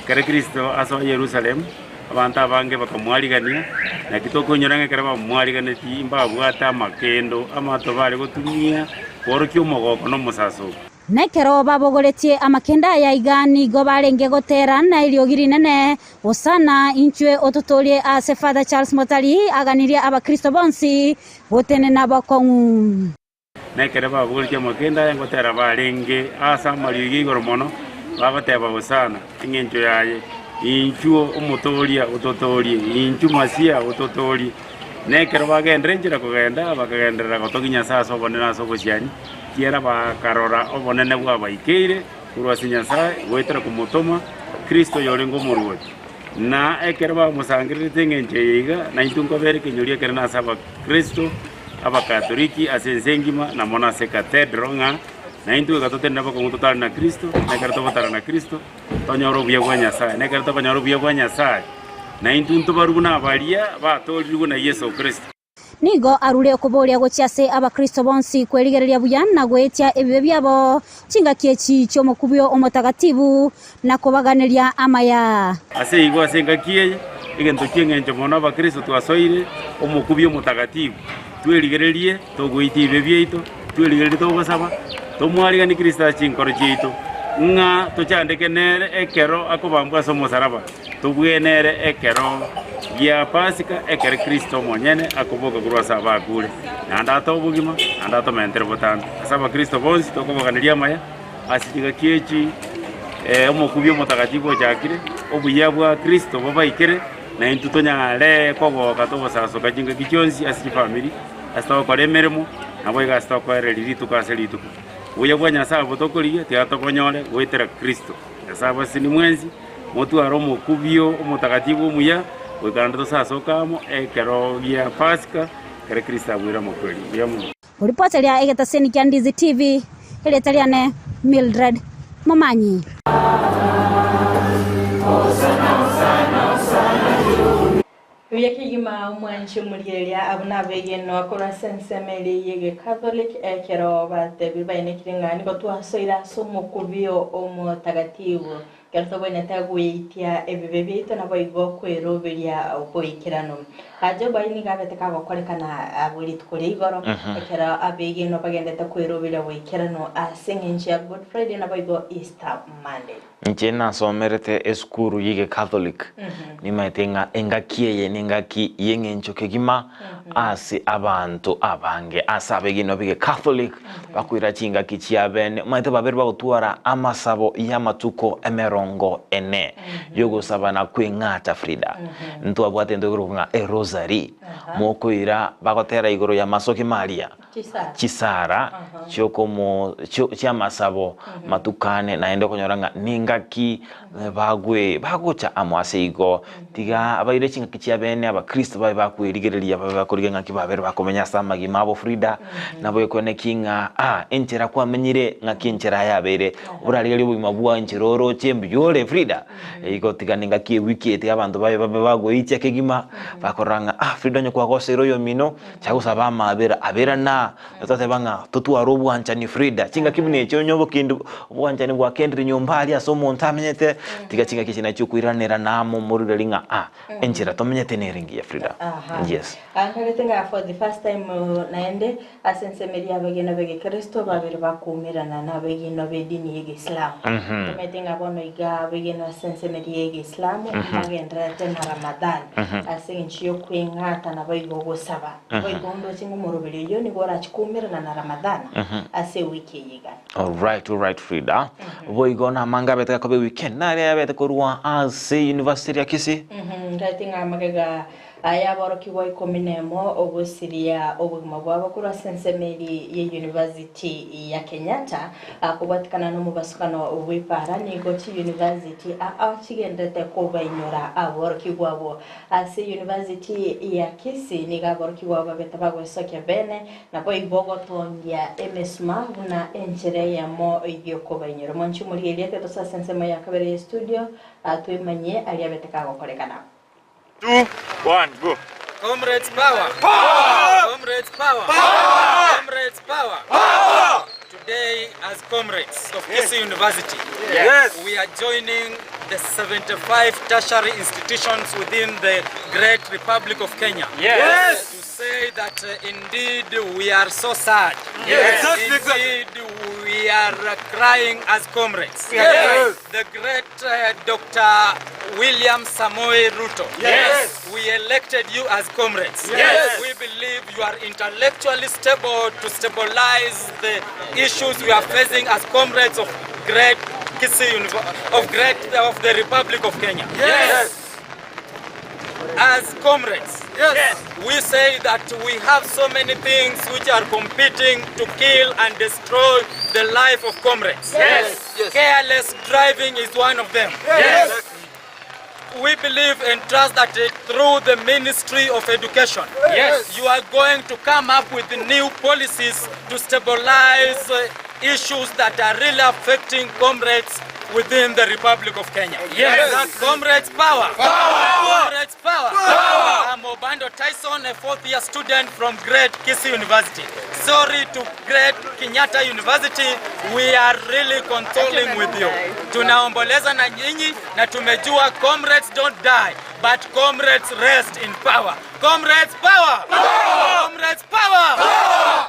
Ekero Kristo asoa Yerusalemu, abanto abange bakamwarigania, naki tokoinyora ng'a ekero bamwariganetie mbabwate amakendo amato bare gotumia kworokia omogoko na omosasoko.
Na ekero babogoretie amakendo aya iga nigo barenge gotera na eriogi rinene, Hosana, inchwe ototoorie ase Father Charles Motari aganirie abakristo bonsi gotenena bokong'u.
Na ekero babogoretie amakendo aya ngotera barenge ase amariogi a igoro mono, bagoteba, Hosana! Engencho yaye, Inchuo Omotooria, ototoorie! Inchuo Masia, ototoorie! Na ekero bagenderera enchera kogenda, bakagenderera gotogia Nyasae ase obonene ase obosiani, ekiagera bakarora obonene bwabaikeire korwa ase Nyasae goetera komotoma Kristo oyorenge Omoruoti. Na ekero bamosangererete engencho eye iga, naintwe nkobera ekenyorio ekenene ase Abakristo Abakatoliki ase ense engima, na mono ase Cathedral, ng'a naintwe goika totenene bokong'u totare na Kristo, na ekero togotara na Kristo, tonyore obuya bwa Nyasae, na ekero tokonyora obuya bwa Nyasae, naintwe ntobarwe buna abaria batoorirwe na Yeso Kristo.
Nigo arure okoboria gochia ase Abakristo bonsi kwerigereria buya na goetia ebibe biabo chingaki echi chi'omokubio omotagatibu na kobaganeria amaya.
Ase igo ase engaki eye, egento ki'engencho mono Abakristo twasoire omokubio omotagatibu, twerigererie togoitia ebibe biaito, twerigererie togosaba, tomwariganie Kristo ase chinkoro chiaito, ng'a tochandeke nere ekero akobambwa ase omosaraba, tobue nere ekero gia Pasika, ekero Kristo omonyene akoboka korwa ase abakure, naende atoe obogima, naende atomentere botambe. Ase Abakristo bonsi tokoboganeria amaya ase chingaki echi omokubio omotagatifu ochakire, obuya bwa Kristo bobaikere, na intwe tonyare kogoka togosasoka chingaki chionsi ase chifamiri, ase togokora emeremo, naboigo ase tokoereria rituko ase rituko. Obuya bwa Nyasae obo tokorigia, tiga tobonyore goetera Kristo. Nyasae abasesenie mwensi, motware omokubio omotagatifu omuya, goika naende tosasoke amo ekero gia Pasika, ekero Kristo abuire amakweri. Mbuya mono.
Oripoti ria egetaseni kia Ndizi TV, erieta riane Mildred Momanyi.
Buya kegima omwanche omorieria abwo nabegenwa korwa ase ensemo eria y'Egekatholiki ekero batebire bainekire ng'a nigo twasoire ase omokubio omotagatibu. Ekero tobwenerete gweitia ebibe biaito naboigo kweroberia oboikeranu. Job ayio nigo abete kagokorekana abwo rituko ria igoro, ekero abegenwa bagendete kweroberia oboikeranu ase eng'encho ya Good Friday naboigo Easter Monday.
Inche nasomerete esukuru y'Egecatholic, nimaete ng'a engaki eye nengaki y'eng'encho kegima ase abanto abange ase abegenwa b'Egecatholic bakoira chingaki chiabene, omanyete babere bagotwara amasabo y'amatuko emerongo ene y'ogosaba na kweng'ata Frida. Ntwabwate ento ekorokwa ng'a erosari, mokoira bagotera igoro y'amasoki maria. chisara chiokomo chi'amasabo matuko ane, naende okonyora ng'a nengaki bagwe bagocha amo ase igo. Tiga baire chingaki chiabene abakristo babe bakwerigereria babe bakorigia ng'aki babere bakomenya ase amagima abo Frida, nabo ekweneki ng'a ah enchera kwamenyire ng'aki enchera yabeire, orarigererie obogima bwao enchera oroche mbuya ore Frida. Igo tiga nengaki ewiki eye tiga abanto babe babe bagoitia kegima, bakorora ng'a ah Frida onye kwagoseire oyomino. Chiagosaba amaabera, abera na toteba ng'a totware obwanchani Frida. Chingaki buna echi onye obokendu obwanchani bwakendire nyomba aria ase omonto amenyete, tiga chingaki echi nachio okoiranerana amo morureri ng'a ah, enchera tomenyete nere engiya Frida.
Aha.
Yes.
Nkarete ng'a for the first time naende ase ensemo eria abegenwa b'egekristo babere bakoumerana na abegenwa b'edini y'egeislamu. Tomanyete ng'a bono iga abegenwa ase ensemo eria y'egeislamu mbagendererete na Ramadhan ase eng'encho y'okweng'ata naboigo ogosaba. Naboigo ndoche ng'a omoroberi oyio nigo orache koumerana na Ramadhan ase ewiki eye iga.
Alright, alright Frida. Boigo namange abete gakoba eweekend nare abete korwa ase university ya Kisii.
Nkarete ng'a amagega Aya aborokigwa ikomi nemo ogosiria obogima bwabo korwa ase ensemo eria ye University ya Kenyatta kobwatikana nomobasukano bw'epaara nigo chi University aa chigenderete kobainyora aborokigwa abwo. Ase University ya Kisii nigo aborokigwa abo babete bagwesokia bene naboigo gotongia emesuma buna enchera eyemo yokobainyora. Mwanche omorigereria tetosa ase ensemo ya kabere ye studio twemanyie aria abete kagokorekana.
2, 1, go!
Comrades power! Power! Comrades power! Power! Comrades power! Power! Today, as comrades of Kisii University,
Yes.
we are joining the 75 tertiary institutions within the great Republic of Kenya.
Yes.
To say that indeed we are so sad.
Yes. Exactly, exactly.
Indeed, we are crying as comrades.
Yes.
The great Dr. William Samoei Ruto.
Yes.
We elected you as comrades.
Yes.
We believe you are intellectually stable to stabilize the issues we are facing as comrades of great Kisii of great of the Republic of Kenya.
Yes.
As comrades,
Yes.
we say that we have so many things which are competing to kill and destroy the life of comrades.
Yes. Yes.
Careless driving is one of them.
Yes.
We believe and trust that through the Ministry of Education,
Yes.
you are going to come up with new policies to stabilize issues that are really affecting comrades within the Republic of Kenya.
Yes.
Comrades power.
Power.
Comrades power.
Power.
I'm Obando Tyson, a fourth year student from Great Kisii University. Sorry to Great Kenyatta University, we are really consoling with you. Tunaomboleza na nyinyi na tumejua comrades don't die, but comrades rest in power. Comrades power! Power! Comrades power! Power!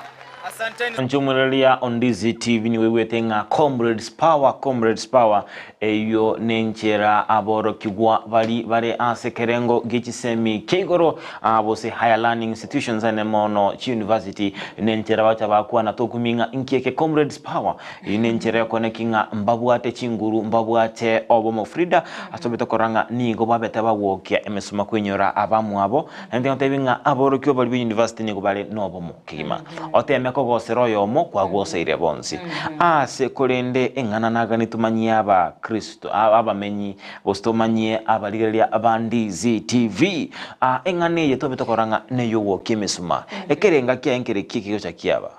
Asanteni.
Inche omorereria o Ndizi TV nigo oigwete ng'a Comrades Power, Comrades Power, eyio nenchera aborokigwa bari bare ase ekerengo gie chisemi kia igoro gose higher learning institutions ane mono chiuniversity nenchera bacha bakwana tokumia ng'a inki eke Comrades Power, eyio nenchera yokoneki ng'a mbabwate chinguru mbabwate obomo Frida ase obete korora ng'a nigo babete bagwokia emesuma koinyora abamwabo naende ngotebi ng'a aborokigwa baria be university nigo bare nobomo. Kegima. Oteeme kogosera oyomo kwagoseire bonsi. Ase korende eng'ana nagani tomanyie abakristo, abamenyi, gose tomanyie abarigereria ba Ndizi TV. Ah, eng'ana eye tobe tokora ng'a ney'ogwokia emesuma. Ekerenga kiaye nkereki ekegocha kiaba.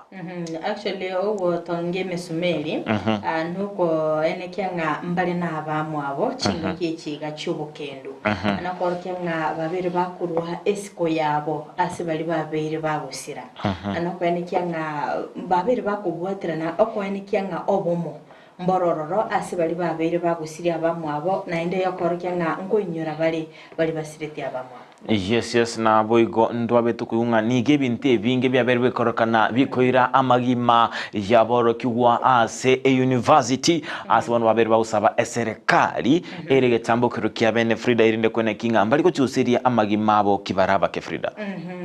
Actually ogotongia emesumeri nokoenekia ng'a mbare nabamwabo chingaki echi iga chi'obokendu. Nakoorokia ng'a babere bakorua esiko yabo ase baria babeire bagosira, na nokoenekia ng'a babere bakobwaterana, okoenekia ng'a obomo. Mborororo ase baria babeire bagosiria abamwabo, naende yokorokia ng'a nkoinyora bare baria basiretie abamwabo.
Yes, yes, naboigo ntwabete koigwa ng'a nigo ebinto ebinge biabeire bikorokana bikoira amagima yaborokigwa ase euniversity ase bono babeire bagosaba eserekari ere egetambokero kia bene Frida erinde kweneki ng'a mbari gochuseria amagima abo ki bare abake Frida.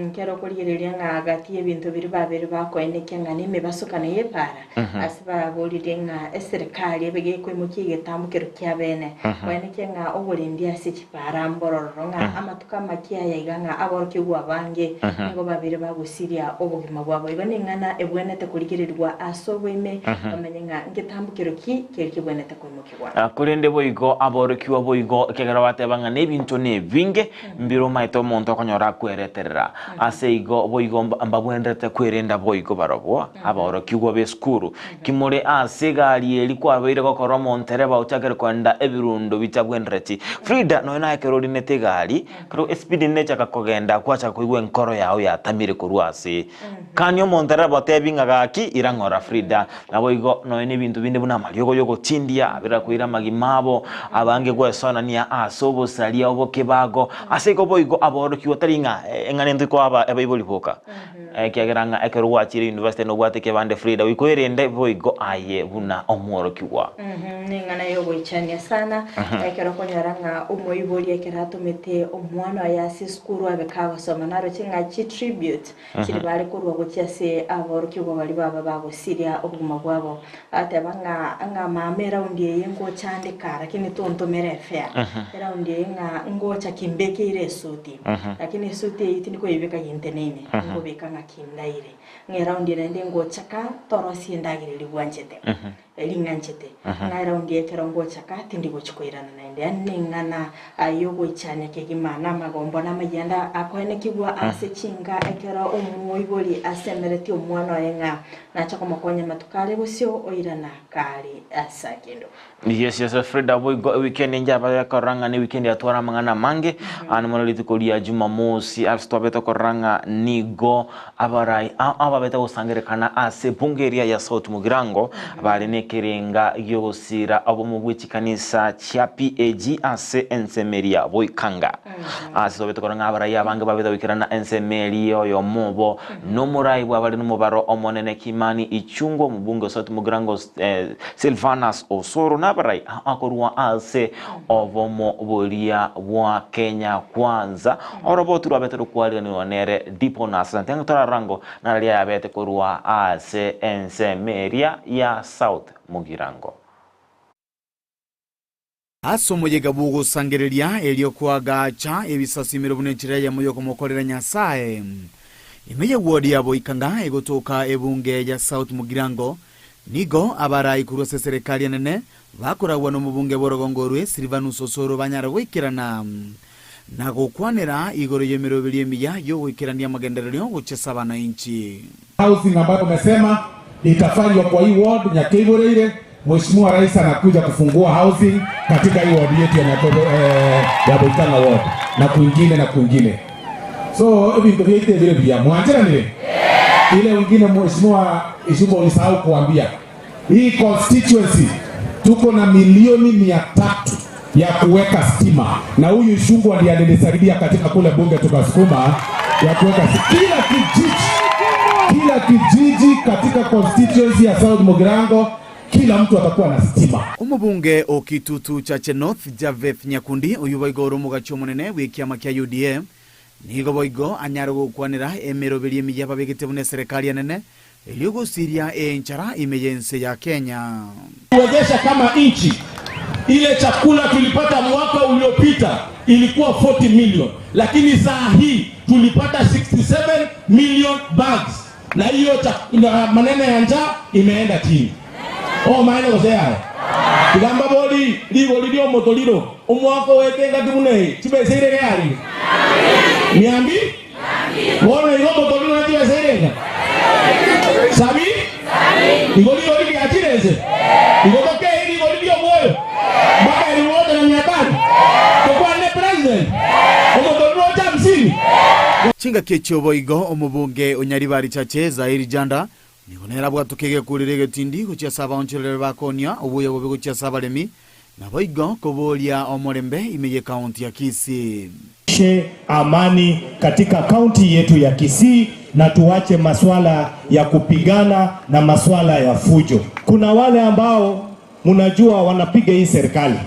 Nkero okorigereria ng'a gati y'ebinto biria babeire bakoenekia ng'a nemebasokano y'epaara, Ase baraboririe ng'a eserekari ebe gekoimokia egetambokero ki'abeene, koenekia ng'a oborendi ase chipaara mborororo, ng'a amatuko amake aya iga ng'a aborokigwa abange nigo babeire bagosiria obogima bwabo. Igo neng'ana ebwenerete korigererigwa ase oboime, bamenye ng'a ngetambokero ki keria kebwenerete koimokigwa.
Korende boigo aborokigwa boigo, ekiagera bateba ng'a nebinto nebinge, mbire omaete omonto okonyora akwereterera. Ase igo boigo mbabwenerete kwerenda boigo barobwo. Aborokigwa b'esukuru, kimore ase egari eria kwabeire gokora omontereba ochakere koenda ebirundo bitabwenereti. Frida, nonya naye ekero orinete egari, ekero espeed nechaka kogenda kwachaka koigwa enkoro yao yatamire korwa ase. Kani omontereba otebi ng'a gaki ira ng'ora Frida. Naboigo nonya na ebinto binde buna amariogo y'ogotindia abere koira amagima abo, abange gwesonania ase obosaria obokebago. Ase igo boigo aborokigwa tari ng'a eng'ana intwe koaba abaibori boka. Ekiagera ng'a ekero gwachire university nobwate ekebande Frida, goika oerende boigo aye buna omworokigwa.
Neng'ana yogoichania sana ekero okonyora ng'a omoibori ekero atomete omwana oye ase esukuru abe kagosoma naroche ng'a chitribute chiri bare korwa gochia ase aborokigwa baria baba bagosiria obogima bwabo. Ateba ng'a ng'a mama eraundi eye ngocha ande ka lakini tontomera efare. Eraundi eye ng'a ngocha kimbekeire esuti. Lakini esuti eyio tindi koyebeka ginteneine, nkobeka ng'a kindaire. Ng'a eraundi eye naende ngocha ka torosie endagera eria bwanchete, eria ng'anchete. Ng'a eraundi eye ekero ngocha ka tindi gochi koirana naende. Yaani neng'ana yogoichania kegima na amagombo na amayianda akoenekigwa ase chinka ekero omoibori asemeretie omwana oye ng'a nache komokonya amatuko are bosio oirana kare ase akendo.
Yes, yes, Frida boigo eweekend enje abaye korora ng'a ne weekend yatwara amang'ana amange ane mono rituko ria Jumamosi ase twabete korora ng'a nigo abarai ao ababete gosangerekana ase ebunge eria ya South Mugirango bare nekerenga giogosira obomo bwe chikanisa chia PAG ase ensemo eria Boikanga. Ase twabete korora ng'a abarai abange babete goikerana ensemo eria oyomo obo nomorai bwabare nomobaro omonene Kimani Ichung'wa omobunge o South Mugirango Silvanus Osoro nabarai akorwa ase obomo boria bwa Kenya Kwanza oroboti rwabete rokwariganirwa nere Dipo na Asante ng'a torarora ngo nararia yabete korwa ase ensemo eria ya South Mugirango.
Ase omoyega bw'ogosangereria, erio koagacha ebisasimero buna enchera eyemo y'okomokorera Nyasae. Ime ye ward ya Boikanga egotoka ebunge ya South Mugirango, nigo abarai korwa ase eserekari enene bakoragwa nomobunge bw'orogongo orwe Silvanus Osoro banyare goikerana na gokwanera igoro y'emeroberio emiya y'ogoikerania amagendererio gochia ase abanainchi.
Housing ambayo umesema itafanywa kwa hii ward Nyakeiboreire, Mheshimiwa Rais anakuja kufungua housing katika hii ward yetu ya Nyakeibo, eh, ya Boikang'a ward na kwingine na kwingine. So ebinto biaito ebire buya mwancheranire? Ile wengine Mheshimiwa Ishumba ulisahau kuambia hii constituency tuko na milioni 300 ya kuweka stima, na huyu Ishungwa ndiye alinisaidia katika kule bunge tukasukuma ya kuweka kila kijiji, kila kijiji katika constituency ya South Mugirango, kila mtu atakuwa na stima.
Omobunge o Kitutu Chache North Javeth Nyakundi oyio boigo ore omogachi omonene bw'ekiama kia UDA nigo boigo anyare gokwanera emeroberio emiya babegete buna eserekari enene erio gosiria enchara ime y'ense ya Kenya.
Tuwezesha kama nchi, ile chakula tulipata mwaka uliopita ilikuwa 40 million, lakini saa hii tulipata 67 million bags, na hiyo na maneno ya njaa imeenda chini. Oh, maene gose yaye kigamba bori rigori ria omotoriro omwaka oete engaki buna eye chibesa ire yarire miambi Bono igo omotoriro na chibesa irenga? Sabi? Igo rigori riachire ense? Igo tokei rigori ri'omoyo mpaka elifu moja na mia tano? Tokwane president? Omotoriro oche hamsini?
Chingaki echio boigo omobunge o Nyaribari Chache, Zairi Janda, Nigo nere abwatoke egekureri egetindi gochia ase abaonchoreria bakonia obuya bobe gochia ase abaremi, naboigo koboria omorembe ime y'ekaunti ya Kisii.
She amani katika kaunti yetu ya Kisii na tuache maswala ya kupigana na maswala ya fujo. Kuna wale ambao mnajua wanapiga hii serikali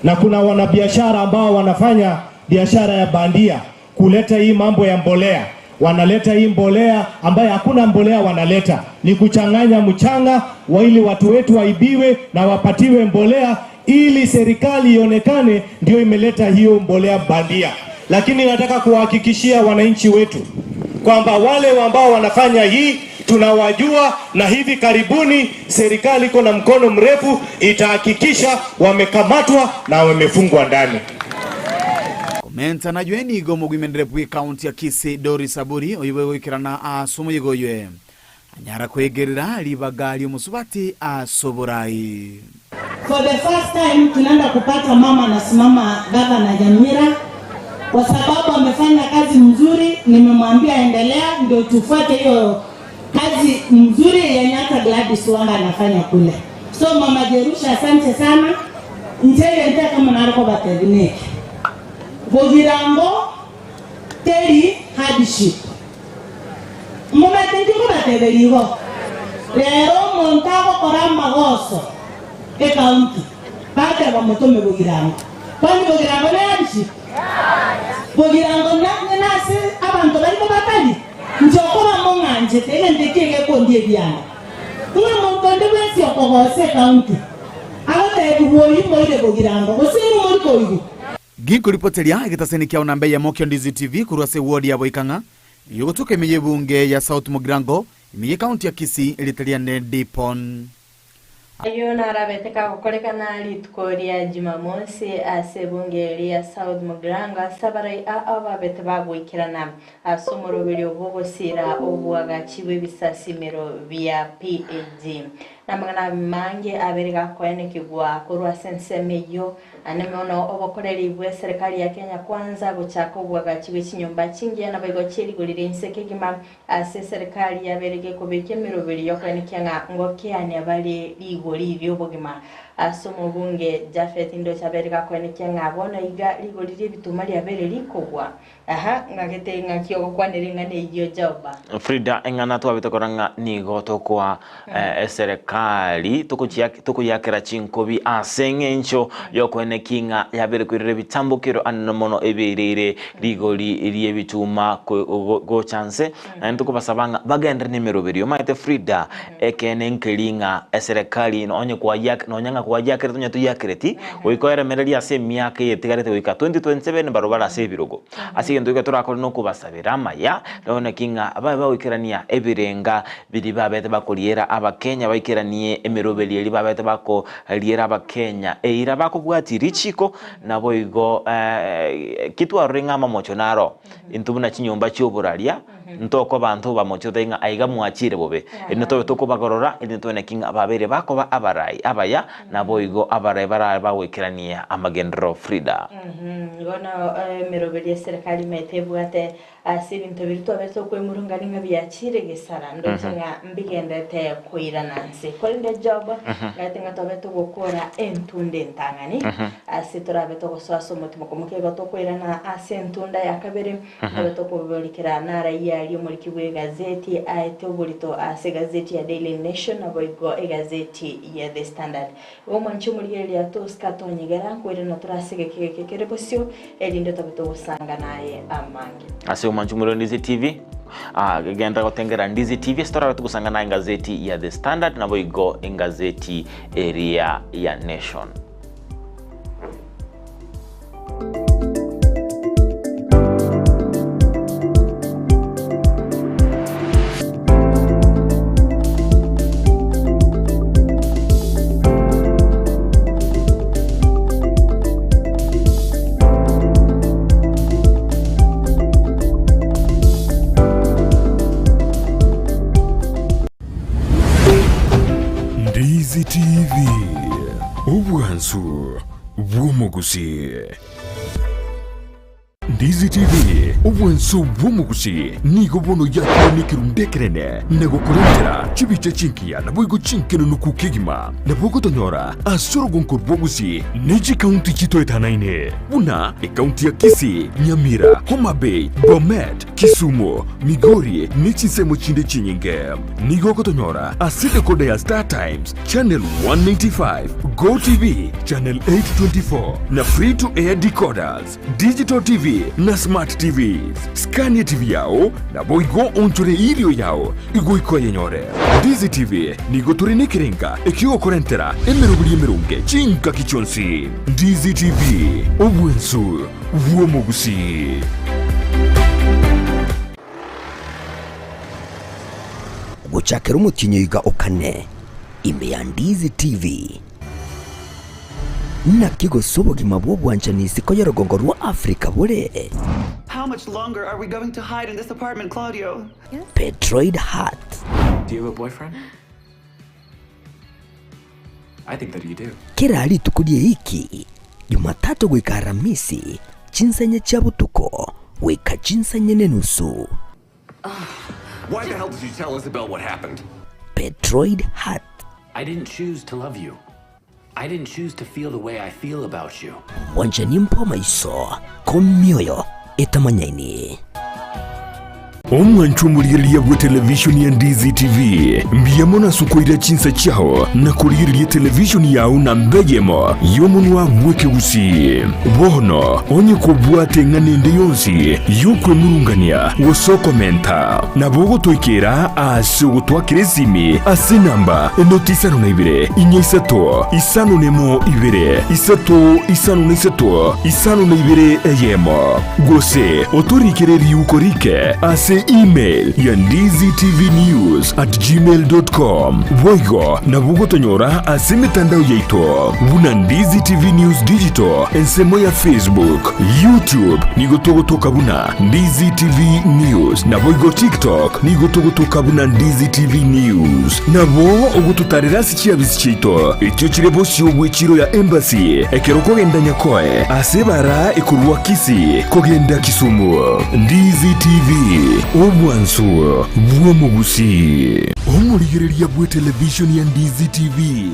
na kuna wanabiashara ambao wanafanya biashara ya bandia kuleta hii mambo ya mbolea. Wanaleta hii mbolea ambayo hakuna mbolea wanaleta, ni kuchanganya mchanga wa ili watu wetu waibiwe na wapatiwe mbolea ili serikali ionekane ndio imeleta hiyo mbolea bandia. Lakini nataka kuwahakikishia wananchi wetu kwamba wale ambao wanafanya hii tunawajua, na hivi karibuni serikali iko na mkono mrefu, itahakikisha wamekamatwa na wamefungwa ndani.
Komenta naywe nigo omogwimendere bw'ekaunti ya Kisii Doris Aburi oyio bwegoikerana ase omoyega oywe anyara kwegerera ribaga ri'omosubati ase oborai.
For the first time tunaenda kupata mama anasimama gavana Nyamira kwa sababu amefanya kazi mzuri. Nimemwambia endelea, ndio tufuate hiyo kazi mzuri yenye hata Gladys Wanga anafanya kule. So mama Jerusha, asante sana njeye nte kama nariko batebineki bogirango teri hardship momete ndikobateberi igo rero omonto agokora amagoso ekaunti bateba motome bogirango kwani bogirango ne hardship bogirango nase abanto bariko batari nche okoba mong'anchete egento eki egekondia ebianda ng'a omonto onde bwensi okogosa ekaunti agotebigwa oyio moire bogirango gose inwe mori koigwa.
Ginkoripoteria egetaseni kiao namba eyemo kia Ndizi TV korwa ase eward ya Boikang'a, eyogotoka ime y'ebunge ya South Mugirango, ime y'ecounty ya Kisii, erieta riane Dipon.
Ayio narabete kagokorekana rituko ria Jumamosi ase ebunge ria South Mugirango ase abarai ao babete bagoikerana ase omoroberio bw'ogosiira oboagachi bw'ebisasimero bia PAG. Namang'ana amange abere gakoenekigwa korwa ase ensemo eyio, Ane mono obokoreri bw'eserekari ya Kenya Kwanza gochaka oboagachi bwe chinyomba chingiya naboigo chie rigori ria inse kegima ase eserekari yabeire gekobeka emeroberi yokoenekia ng'a ngokeania bare rigori ri'obogima ase omobunge Japhet Ndoche abeire gakoenekia ng'a bono iga rigori ri'ebituma riabeire rikogwa. Aha, ng'agete ng'aki ogokwanera eng'ana eyio Joba.
Frida, eng'ana twabete korora ng'a nigo tokoa eserekari tokoyiakera chinkobi ase eng'encho y'okoenekia ng'a yabeire koirera ebitambokero anene mono ebiairire rigori ri'ebituma gocha nse, naende tokobasaba ng'a bagenderere nemeroberio. Omanyete Frida, ekeene nkeri ng'a eserekari nonye kwayiak nonya ng'a kwayiakerete onye toyiakereti, goika oeremererie ase emiaka eye etigarete goika 2027 barobwo bare ase ebirogo. Ase egento goika torakore nokobasabera amaya, nabo naki ng'a babe bagoikerania ebirenga biria babete bakoriera abakenya baikeranie emeroberio eria babete bakoriera abakenya eira bakobwatia richiko, naboigo ki twarorire ng'a amamocho naro intwe buna chinyomba chi'oboraria, ntokoba ntobamoche totebe ng'a aiga mwachire bobe, erinde tobe tokobagorora, erinde tobone ki ng'a babeire bakoba abarai abaya, naboigo abarai barabe bagoikerania amagenderero. Frida.
Bono emeroberio y'eserekari maete ebwate Ase ebinto biria twabete okwemurungania ng'a biachire gesara, ndoche ng'a mbigenderete koirana nse. Korende Job, ngaete ng'a twabete ogokora entunda entang'ani, ase torabe togosoa ase omotimoko moke igo tokoirana ase entunda ya kabere, tobe tokoborikera naraia aria omoriki bw'egazeti aete oborito ase egazeti ya Daily Nation naboigo egazeti ya The Standard. Igo omwanche omorigereria tosika tonyegera, nkoirana tore ase egeka eke kere bosio, erinde tobe togosanga naye amange.
Ase omwanche omorero Ndizi TV, ah, genderera gotengera Ndizi TV ase torabe togosanga naye engazeti ya The Standard naboigo engazeti eria ya Nation.
Ndizi TV, obwansu bw'omogusii. Ndizi TV, obwanso bw'omogusi, nigo bono yakire nekerundu ekenene na gokorentera chibicha chingiya naboigo chinkenenuku kegima. Nabo ogotonyora ase orogonko rw'obogusi ne chikaunti chitoetanaine buna ekaunti ya Kisii, Nyamira, Homa Bay, Bomet, Kisumu, Migori ne chinsemo chinde chinyinge. Nigo ogotonyora ase decoder ya Star Times, Channel 195, Go TV, Channel 824 na Free to Air decoders, Digital TV na Smart TVs. Scania TV yao naboigo onchore irio yao igoika oyenyore. Ndizi TV nigo tore nekerenga ekiogokorentera emeroberi emeronge chingaki chionsi. Ndizi TV, obwensu bw'omogusii.
Gochakera omotienyi oiga o kane, ime ya Ndizi TV. Naki gose obogima bw'obwanchani isiko y'orogongo rwa Africa bore?
How much longer are we going to hide in this apartment, Claudio?
Petroid Heart.
Do you have a boyfriend? I think that you do.
Kera rituko ri'eiki, Jumatatu goika Aramisi, chinsa chia botuko goika chinsa inye nenusu.
Why the hell did you tell Isabel what happened?
Petroid Heart.
I didn't choose to love you. I didn't choose to feel the way I feel about you.
Bwanchani mpo amaiso komioyo etamanyaini.
Omwancho omorigereria bwe televishoni ya Ndizi TV, mbuya mono ase okoira chinsa chiao na korigereria televishoni yao namba eyemo y'omonwa bw'ekegusii. Bono onye kobwate eng'ana ende yonsi y'okwemurungania gose okomenta, nabo ogotoikera ase ogotwakera esimi ase enamba enoti isano na ibere, inya isato, isano nemo ibere, isato isano na isato, isano na ibere eyemo. Gose otorikere riuko rike ase email ya ndizitvnews@gmail.com. Boigo nabo ogotonyora ase emetandao yaito buna Ndizi TV News Digital ensemo ya Facebook, YouTube nigo togotoka buna Ndizi TV News naboigo TikTok nigo togotoka buna Ndizi TV News. Nabo ogototarera ase chiabisi chiaito echio chire bosio bw'echiro ya Embassy ekero okogenda Nyakoe ase ebara ekorwa Kisii kogenda Kisumu. Ndizi TV, obwansu bw'omogusii. Omorigereria bw'etelevishoni ya Ndizi TV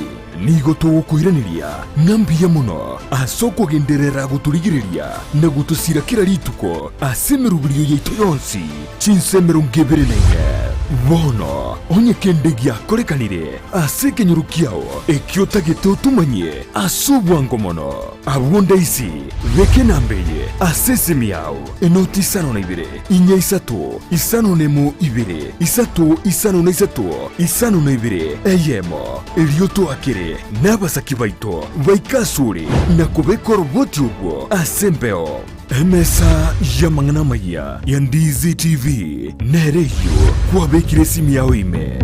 nigo togokoiraneria ng'a mbuya mono ase okogenderera gotorigereria na gotosira kera rituko ase emeroberio yaito yonsi chinsa 24. Bono onye kende giakorekanire ase ekenyoro kiao ekio otagete otomanyie ase obwango mono, abwo ndaisi beka enamba eye ase esimi yao, enoti isano na ibere, inya isato, isano nemo ibere, isato isano na isato, isano na ibere, eyemo. Erio toakere nabasaki baito baike asore na kobeka oroboti orwo ase embeo. Emesa y'amang'ana amayia ya Ndizi TV nere eyio kwabekire esimi yao ime.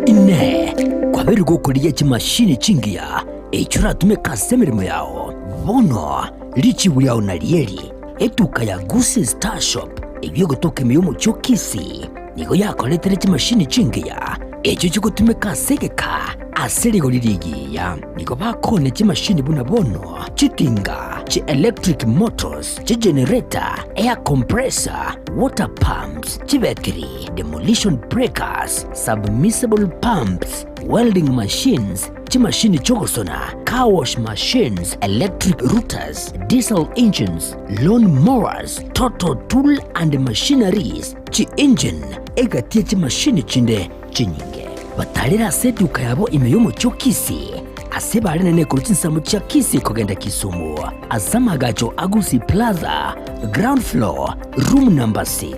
Inee! Kwabeire gokorigia chimashini chingiya echio oratumeke ase emeremo yao? Bono richibu riao narieri, Etuka ya Gusii Star Shop eyio egotoka ime y'omochie o Kisii nigo yakoretire chimashini chingiya echio chigotumeka ase egeka ase rigori rigiya. Nigo bakoonia chimashini buna bono chitinga, chi electric motors, chigenerator, air compressor, water pumps, chibetiri, demolition breakers, submersible pumps, welding machines, chimashini chi'ogosona, car wash machines, electric routers, diesel engines, lawn mowers, total tool and machineries, chi-engine, egati ye chimashini chinde chinyinge. Batarire ase eduka yabo ime y'omochie o Kisii, ase bare nene korwa chinsemo chia Kisii kogenda Kisumu, ase amagacho a Gusii Plaza, ground floor, room number 6.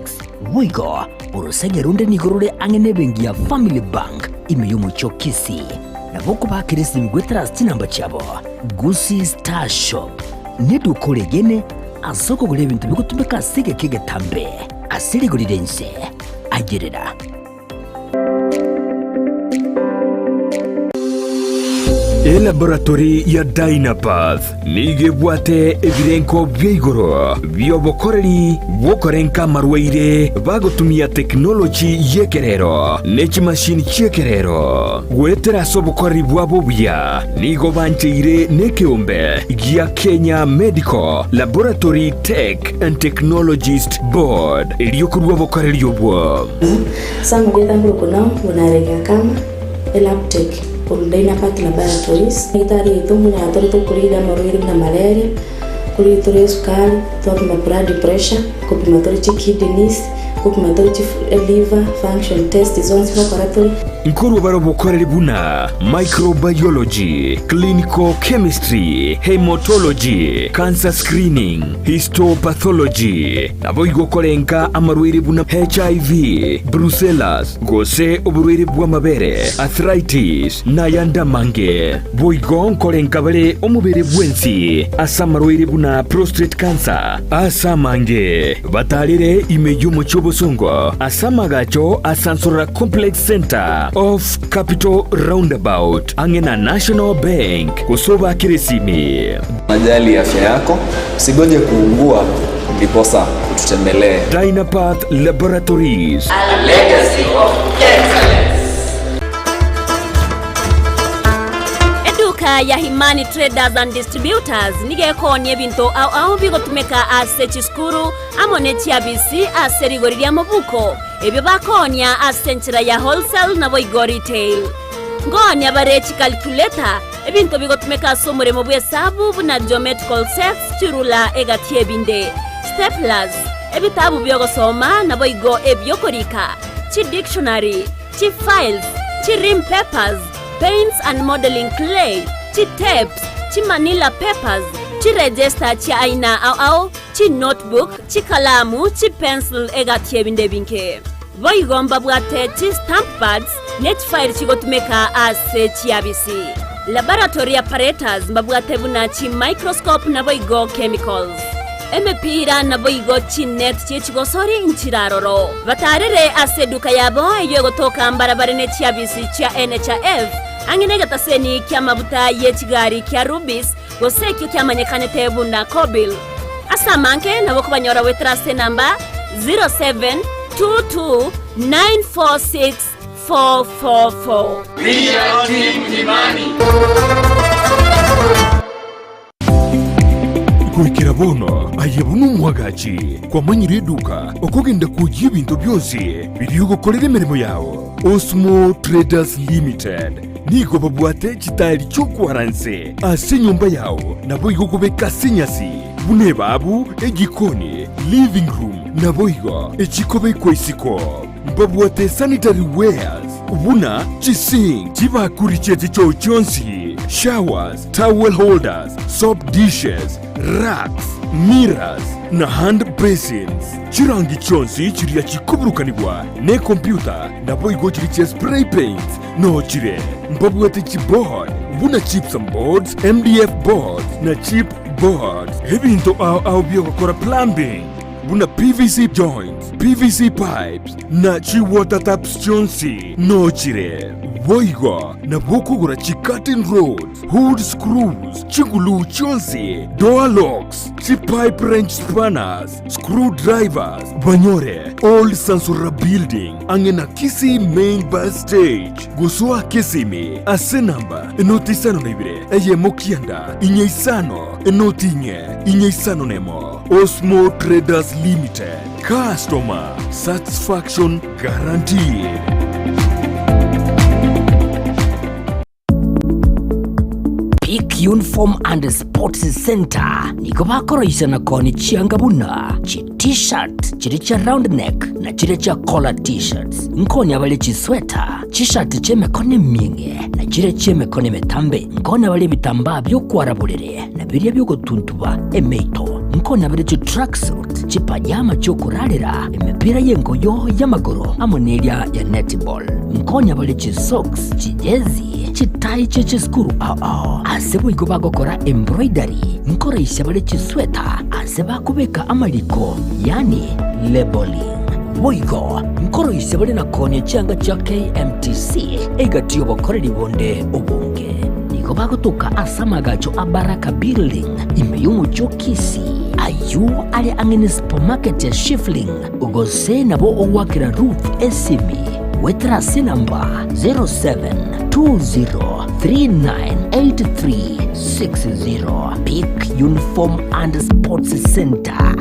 Boigo, orosege ronde nigo rore ang'e nebenki ya Family Bank ime y'omochie o Kisii. Nabo okobakera esimi goetera ase chinamba chiabo, Gusii Star Shop neduka oregene ase okogora ebinto bigotumeka ase egeka egetambe ase rigori ri'ense. Ayerera.
Elaboratory ya Dynapath nigo ebwate ebirenko bia igoro bi'obokoreri bw'okorenka amarwaire bagotumia tekinoloji y'ekerero ne chimashini chi'ekerero. Goetera ase obokoreri bwabo obuya nigo bancheire nekeombe gia Kenya Medical Laboratory Tech and Technologist Board erio korua obokoreri obwo.
Samuel Etamburu Kunao buna Kama Elabtech korwa Dynapath Laboratories. Daktari oito mbuna tore tokorigia amarwaire buna malaria, korigia tore esukari, twapima blood pressure, kopima tore chikidneys, kopima tore chi liver function test zonsi gokora tore.
Nkorwa bare obokoreri buna microbiology, clinical chemistry, haematology, cancer screening, histopathology, naboigo korenka amarwaire buna HIV, brucellas, gose oborwaire bw'amabere, arthritis, na ayande amange. Boigo nkorenka bare omobere bwensi ase amarwaire buna prostate cancer, ase amange batarire ime y'omochie obosongo ase amagacho a Sansorora Complex Centre off Capital Roundabout ang'e na National Bank gose obakere esimi.
Unajali afya yako, usigoje kuugua ndiposa ututembelee.
Dynapath Laboratories.
A legacy of excellence.
Eduka ya Himani Traders and Distributors nigo ekoonia ebinto ao ao bigotumeka ase chisukuru amo ne chiabisi ase rigori ria mobuko, ebio bakoonia ase enchera ya wholesale naboigo retail. Nkoonia bare chicalculator, ebinto bigotumeka ase omoremo bw'esabu buna geometrical sets, chirula egati ebinde, staplers, ebitabu bi'ogosoma naboigo ebi'okorika, chidictionary, chifiles, chirim papers, paints and modelling clay, chitapes, chimanila papers, chiregister chia aina ao ao, chinotebook, chikalamu, chipencil egati ebinde ebinge. Boigo mbabwate chi-stamp pads ne chifairi chigotumeka ase chiabisi. Laboratory apparatus mbabwate buna chi-microscope naboigo chemicals. Emepira naboigo chinet chi'echigosori nchiraroro. Batarere ase eduka yabo eyio egotoka mbarabare ne chiabisi chia NHIF, ang'e negetaseni ki'amabuta ye chigari kia Rubis, gose ekio kiamanyekanete buna Kobil. Ase amange nabo okobanyora goetera ase enamba 0722946444.
We are Team Imani.
Goikera bono aye buna omwagachi kwamanyire eduka okogenda kwoyia ebinto bionsi biria ogokorera emeremo yao. Osmo Traders Limited nigo babwate chitaeri chi'okwaranse ase enyomba yao naboigo kobeka ase enyasi buna ebabu, ejikoni, living room naboigo echikobekwa isiko. Mbabwate sanitary wares buna chisink, chibakuri chie chichoo chionsi, showers, towel holders, soap dishes, racks, mirrors na hand basins. Chirangi chionsi chiria chikoburukanigwa nekompyuta naboigo chiria chia spray paints nochire. Mbabwate chiboard buna gypsum boards, MDF boards na chip boards. Ebinto ao ao biogokora plumbing buna PVC joints, PVC pipes na chiwater taps chionsi nochire. Boigo nabo okogora chicurtain rods, hood screws, chiguluu chionsi, door locks, chipipe wrench spanners, screw drivers, banyore Old Sansura Building ang'e na Kisii Main Bus Stage. Gosoa Kisimi ase namba enoti isano na ibere eyemo kianda inye isano enoti inye inye isano nemo. Osmo Traders Limited, customer satisfaction guaranteed.
Peak Uniform and Sports Centre nigo bakoroisia na koonia chianga buna chi T-shirt chiria chia round neck na chiria chia collar T-shirts. Nkoonia bare chisweta, chishati chi'emekono emieng'e na chiria chi'emekono emetambe. Nkoonia bare ebitambaa bi'okwara borere na biria bi'ogotuntuba emeito. Nkoonia bare chitracksuit, chipajama chi'okorarera, emepira y'engoyo y'amagoro amo neria ya netball. Nkonya bare chisocks, chijezi, chitai chie chisukuru ao ao. Ase boigo bagokora embroidery, nkoraisia bare chisweta ase bakobeka amariko, yaani labelling. Boigo nkoroisia bare na koonia chianga chia KMTC egati y'obokoreri bonde obonge. Nigo. bagotoka ase amagacho a Baraka Building ime y'omochie o Kisii, ayio are ang'e ne supermarket ya Shifling, gose nabo ogoakera Ruth esimi goetera ase enamba 0720398360. Peak Uniform and Sports Center.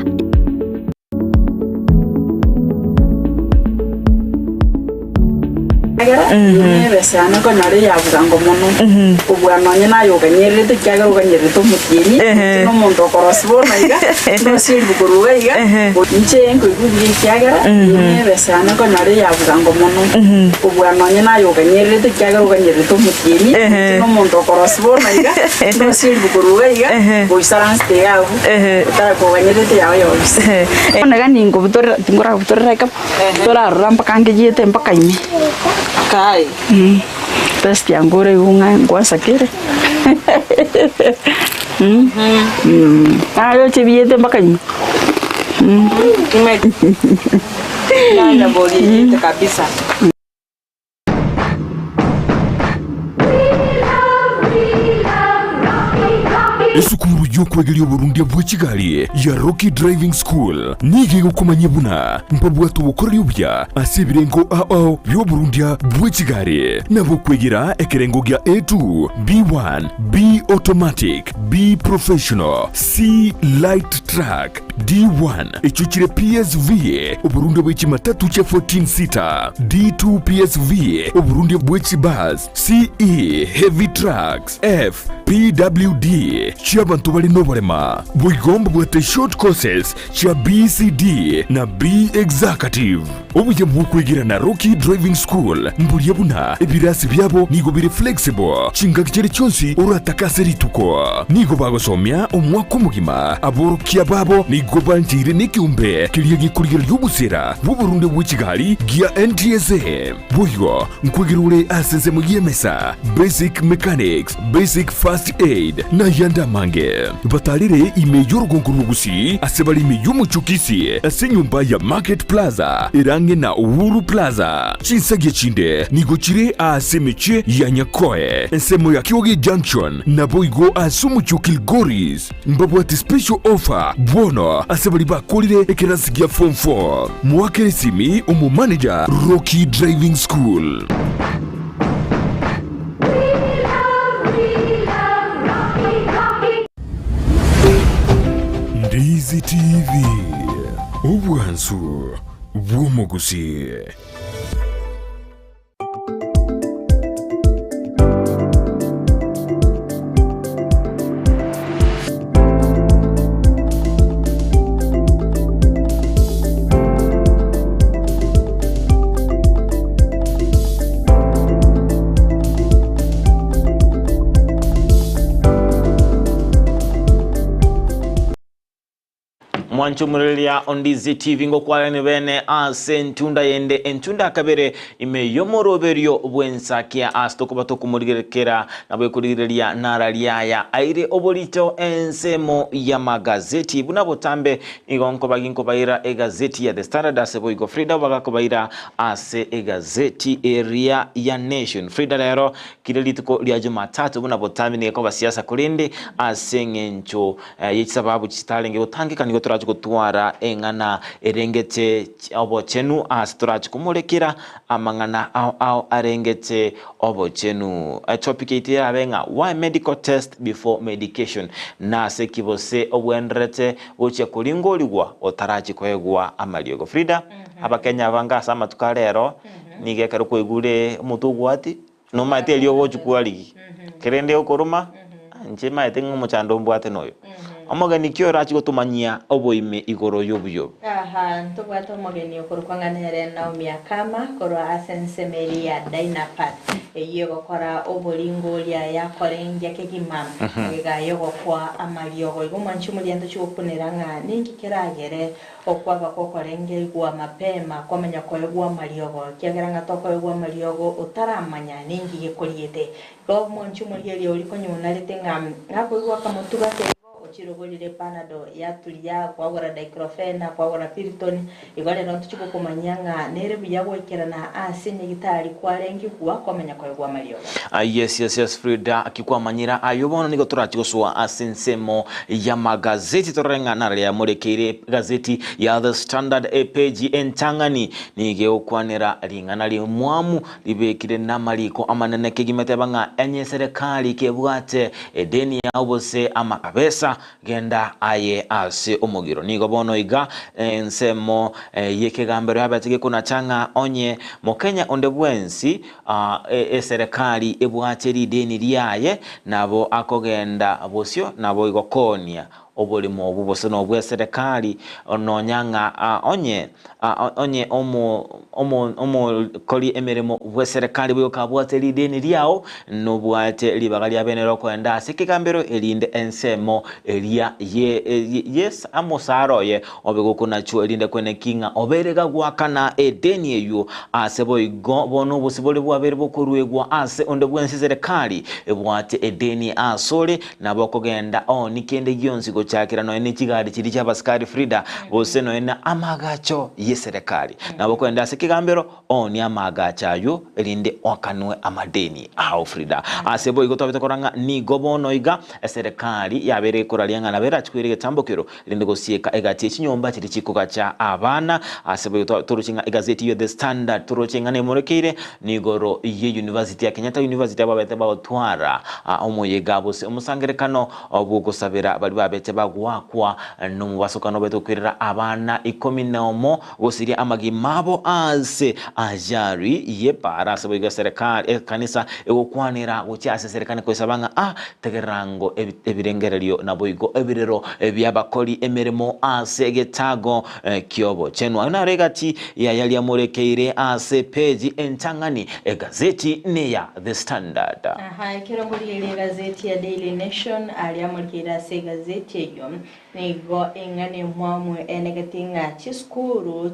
Ekiagera nebesa yane nkonyora eya bwango mono kobua nonye naye oganyererete, ekiagera oganyererete omotienyi, inche nomonto okorosia bono iga, ndosie eribuko ruga iga, inche nkoigwa buya ekiagera nebesa yane nkonyora eya bwango mono kobua nonye naye oganyererete, ekiagera oganyererete omotienyi, inche nomonto okorosia bono iga, ndosie eribuko ruga iga, goisaransete iga abwo, otara koganyererete yao yonsi.
Bono iga ninkobutorera tinkorabutorera eka. Torarora mpaka ngeyete mpaka ime.
Kai.
Test yango ore igo ng'a ngwasakere. Aye oche biyete mpaka ime.
Nanya bori kabisa.
Esukuru y'okwegeria oborundia bwe chigari ya Rocky Driving School nigo egokomanyia buna mbabwate obokoreri obuya ase ebirengo ao bi'oborundia bwe chigari, nabo okwegera ekerengo gia A2, B1, B Automatic, B Professional, C Light Truck, D1, echio chire PSV, oborundia bwe chimatatu chia 14 seater, D2 PSV, oborundia bwe chibus, CE, heavy trucks, F, PWD, chi'abanto bare noborema. Boigo mbabwate short courses chia BCD na B Executive. Obuya bw'okwegera na Rocky Driving School mboria buna ebirasi biabo nigo bire flexible chingaki chiria chionsi oratake ase rituko. Nigo bagosomia omwaka omogima. Aborokia babo nigo bancheire nekeombe keria gekorigereria obosera bw'oborunde bwe chigari gia NTSA. Boigo nkwegera ore ase ensemo y'emesa, basic mechanics, basic first aid, na ayande amange. Batarere ime y'orogongo rw'Ogusii ase bare ime y'omochie o Kisii ase enyomba ya Market Plaza ere ang'e na Uhuru Plaza. Chinsagia chinde nigo chire aase emechie ya Nyakoe, ensemo ya Kioge Junction, naboigo ase omochie o Kilgoris. Mbabwate special offer bono ase baria bakorire ekerasi gia form 4. Moakere esimi omomanager Rocky Driving School. Ndizi TV, obwansu bw'omogusii.
Mwanche omorereria o Ndizi TV ngokwarani bene ase entunda yende entunda kabere ime y'omoroberio bw'ensakia ase tokoba tokomorigerekera nabo ekorigereria nara riaya aire oborito ensemo y'amagazeti buna botambe nigo nkoba ginkobaira egazeti ya The Standard ase boigo Frida bagakobaira ase egazeti eria ya Nation Frida rero kire rituko ria Jumatatu buna botambe nigo ekoba siasa korende ase eng'encho ye chisababu chitarenge gotangeka nigo torache gotwara eng'ana erengete obochenu ase torache komorekera amang'ana ao ao arengete obochenu. Etopic yaito erabe ng'a why medical test before medication? Nase ki bose obwenderete gochia koringorigwa otarachi koegwa amariogo? Frida, Abakenya abange ase amatuko a rero nigo ekero kwaigure omotwe ogwati Nomaete erio ogochia kwarigia, kerende okoroma, inche maete ng'a omochando ombwate noyo. Omogeni ki orachie gotomanyia oboime igoro y'obuya obo?
Aha ntobwate omogeni okorokwa ng'a nere Naomi Akama korwa ase ensemo eria ya Dynapath, eyio egokora oboringoria yakorengia kegima magega y'ogokwa amariogo. Igo omwanchi omoria ntochie gokunera ng'a ninki keragere Okwaba kw'okorengerigwa mapema kwamanya koegwa amariogo, ekiagera ng'a tokoegwa amariogo otaramanya ninki gekoriete. Igo omwanchi omorigereria oria konya onarete ng'a nakoigwa akamotuga ase igo. Gwachire ogorire Panadol yaturia, kwagora Diclofenac, kwagora Piriton, igo rero ntochie gokomanyia ng'a nere buya goikerana ase nyagitari kwarengigwa kwamanya koegwa amariogo.
Ah, yes, yes, yes, Frida, aki kwamanyire ayio bono nigo torachi gosoa ase ensemo y'amagazeti torore ng'a nararia yamorekeire egazeti ya The Standard epeji entang'ani nigo egokwanera ring'ana rimwamu ribekire namariko amanene kegima eteba ng'a enye eserekari kebwate edeni yao gose amakabesa genda aye ase omogiro. Nigo bono iga ensemo y'ekegambero yabete gekonacha ng'a onye Mokenya onde bwensi eserekari ebwate rideni riaye nabo akogenda bosio naboigo koonia oborimo obwo gose nobw'eserekari nonya ng'a onye onye omokori emeremo bw'eserekari boigo kabwate rideni riao, nobwate ribaga ria bene rokoenda ase ekegambero erinde ensemo eria ye omosara oye obe gokonachwa erinde kweneki ng'a obeire gagoakana edeni eyio. Ase boigo bono obosibore bwabeire bokoruegwa ase onde bwensi eserekari ebwate edeni asore, Nabo okogenda oo kende gionsi gochakera nonya ne chigari chiria chi'abasikari Frida, gose nonya na amaagacho y'eserekari. Nabo okogenda ase ekegambero oonie amaagacho ayio erinde oakanwe amadeni ao Frida. Ase boigo twabete korora ng'a nigo bono iga eserekari yabeire ekoraria ng'a nabo erachi koira egetambokero erinde gosieka egati ye chinyomba chiria chikogacha abana. Ase boigo toroche ng'a egazeti ya The Standard toroche ng'a nemorekeire nigoro ye University ya Kenyatta University ababete bagotwara omoyega gose omosangerekano bw'ogosabera baria babete bagoakwa nomobasokano obete okoirera abana ikomi nomo gosiria amagima abo ase ajari y'epaara. Ase boigo eserekari ekanisa egokwanera gochia ase eserekari koisaba ng'a a tegererango ebirengererio naboigo ebirero bi'abakori emeremo ase egetago ki'obochenu. Ayio naro egati y'ayaria morekeire ase epeji entang'ani egazeti neya The Standard.
Aha, ekero ngorigereria egazeti ya Daily Nation, aria morekeire ase egazeti eyio, nigo eng'ana emwamu enegeti ng'a chisukuru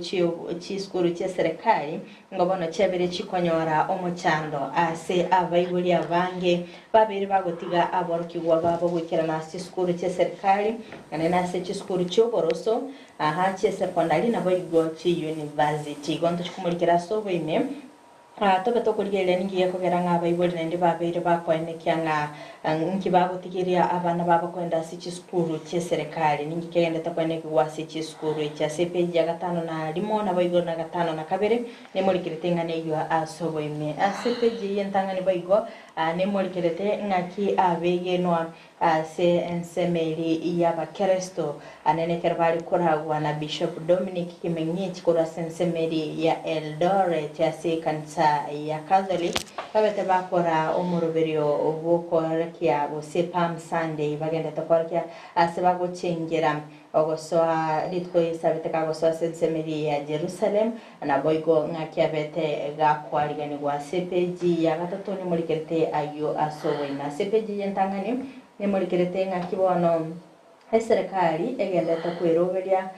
chisukuru chia serikali Nigo bono chiabeire chikonyora omochando ase abaibori abange babeire bagotiga aborokigwa babo goikerana ase chisukuru chi'eserikari, naende nase chisukuru chi'oboroso, aa chi'esekondari naboigo chiyunivasiti. Igo ntochi komorikera ase oboime, tobe tokorigereria ninki gekogera ng'a abaibori naende babeire bakoenekia ng'a Inki bagotigeria abana babo koenda ase chisukuru chi'eserekari? Ninki kegenderete koenekigwa ase chisukuru echi? Ase epeji ya gatano na rimo naboigo na gatano na kabere nemorikerete ing'ana eyio ase oboime. Ase epeji eyio entang'ani boigo nemorikerete ng'aki abegenwa ase ensemo eri y'abakeresto anene ekero bare koragwa na Bishop Dominic Kimeng'ich korwa ase ensemo eri ya Eldoret ase ekanisa ya Catholic babete bakora omoroberio bw'okoorokia gose Palm Sunday bagendete koorokia ase bagochengera ogosoa rituko Yeso abete kagosoa ase ensemo eri ya Jerusalem naboigo ng'aki abete gakoariganigwa ase epeji ya gatato nimorikerete ayio ase oboime ase epeji y'entang'ani nimorikerete ng'aki bono Eserekari egenderete kweroberia,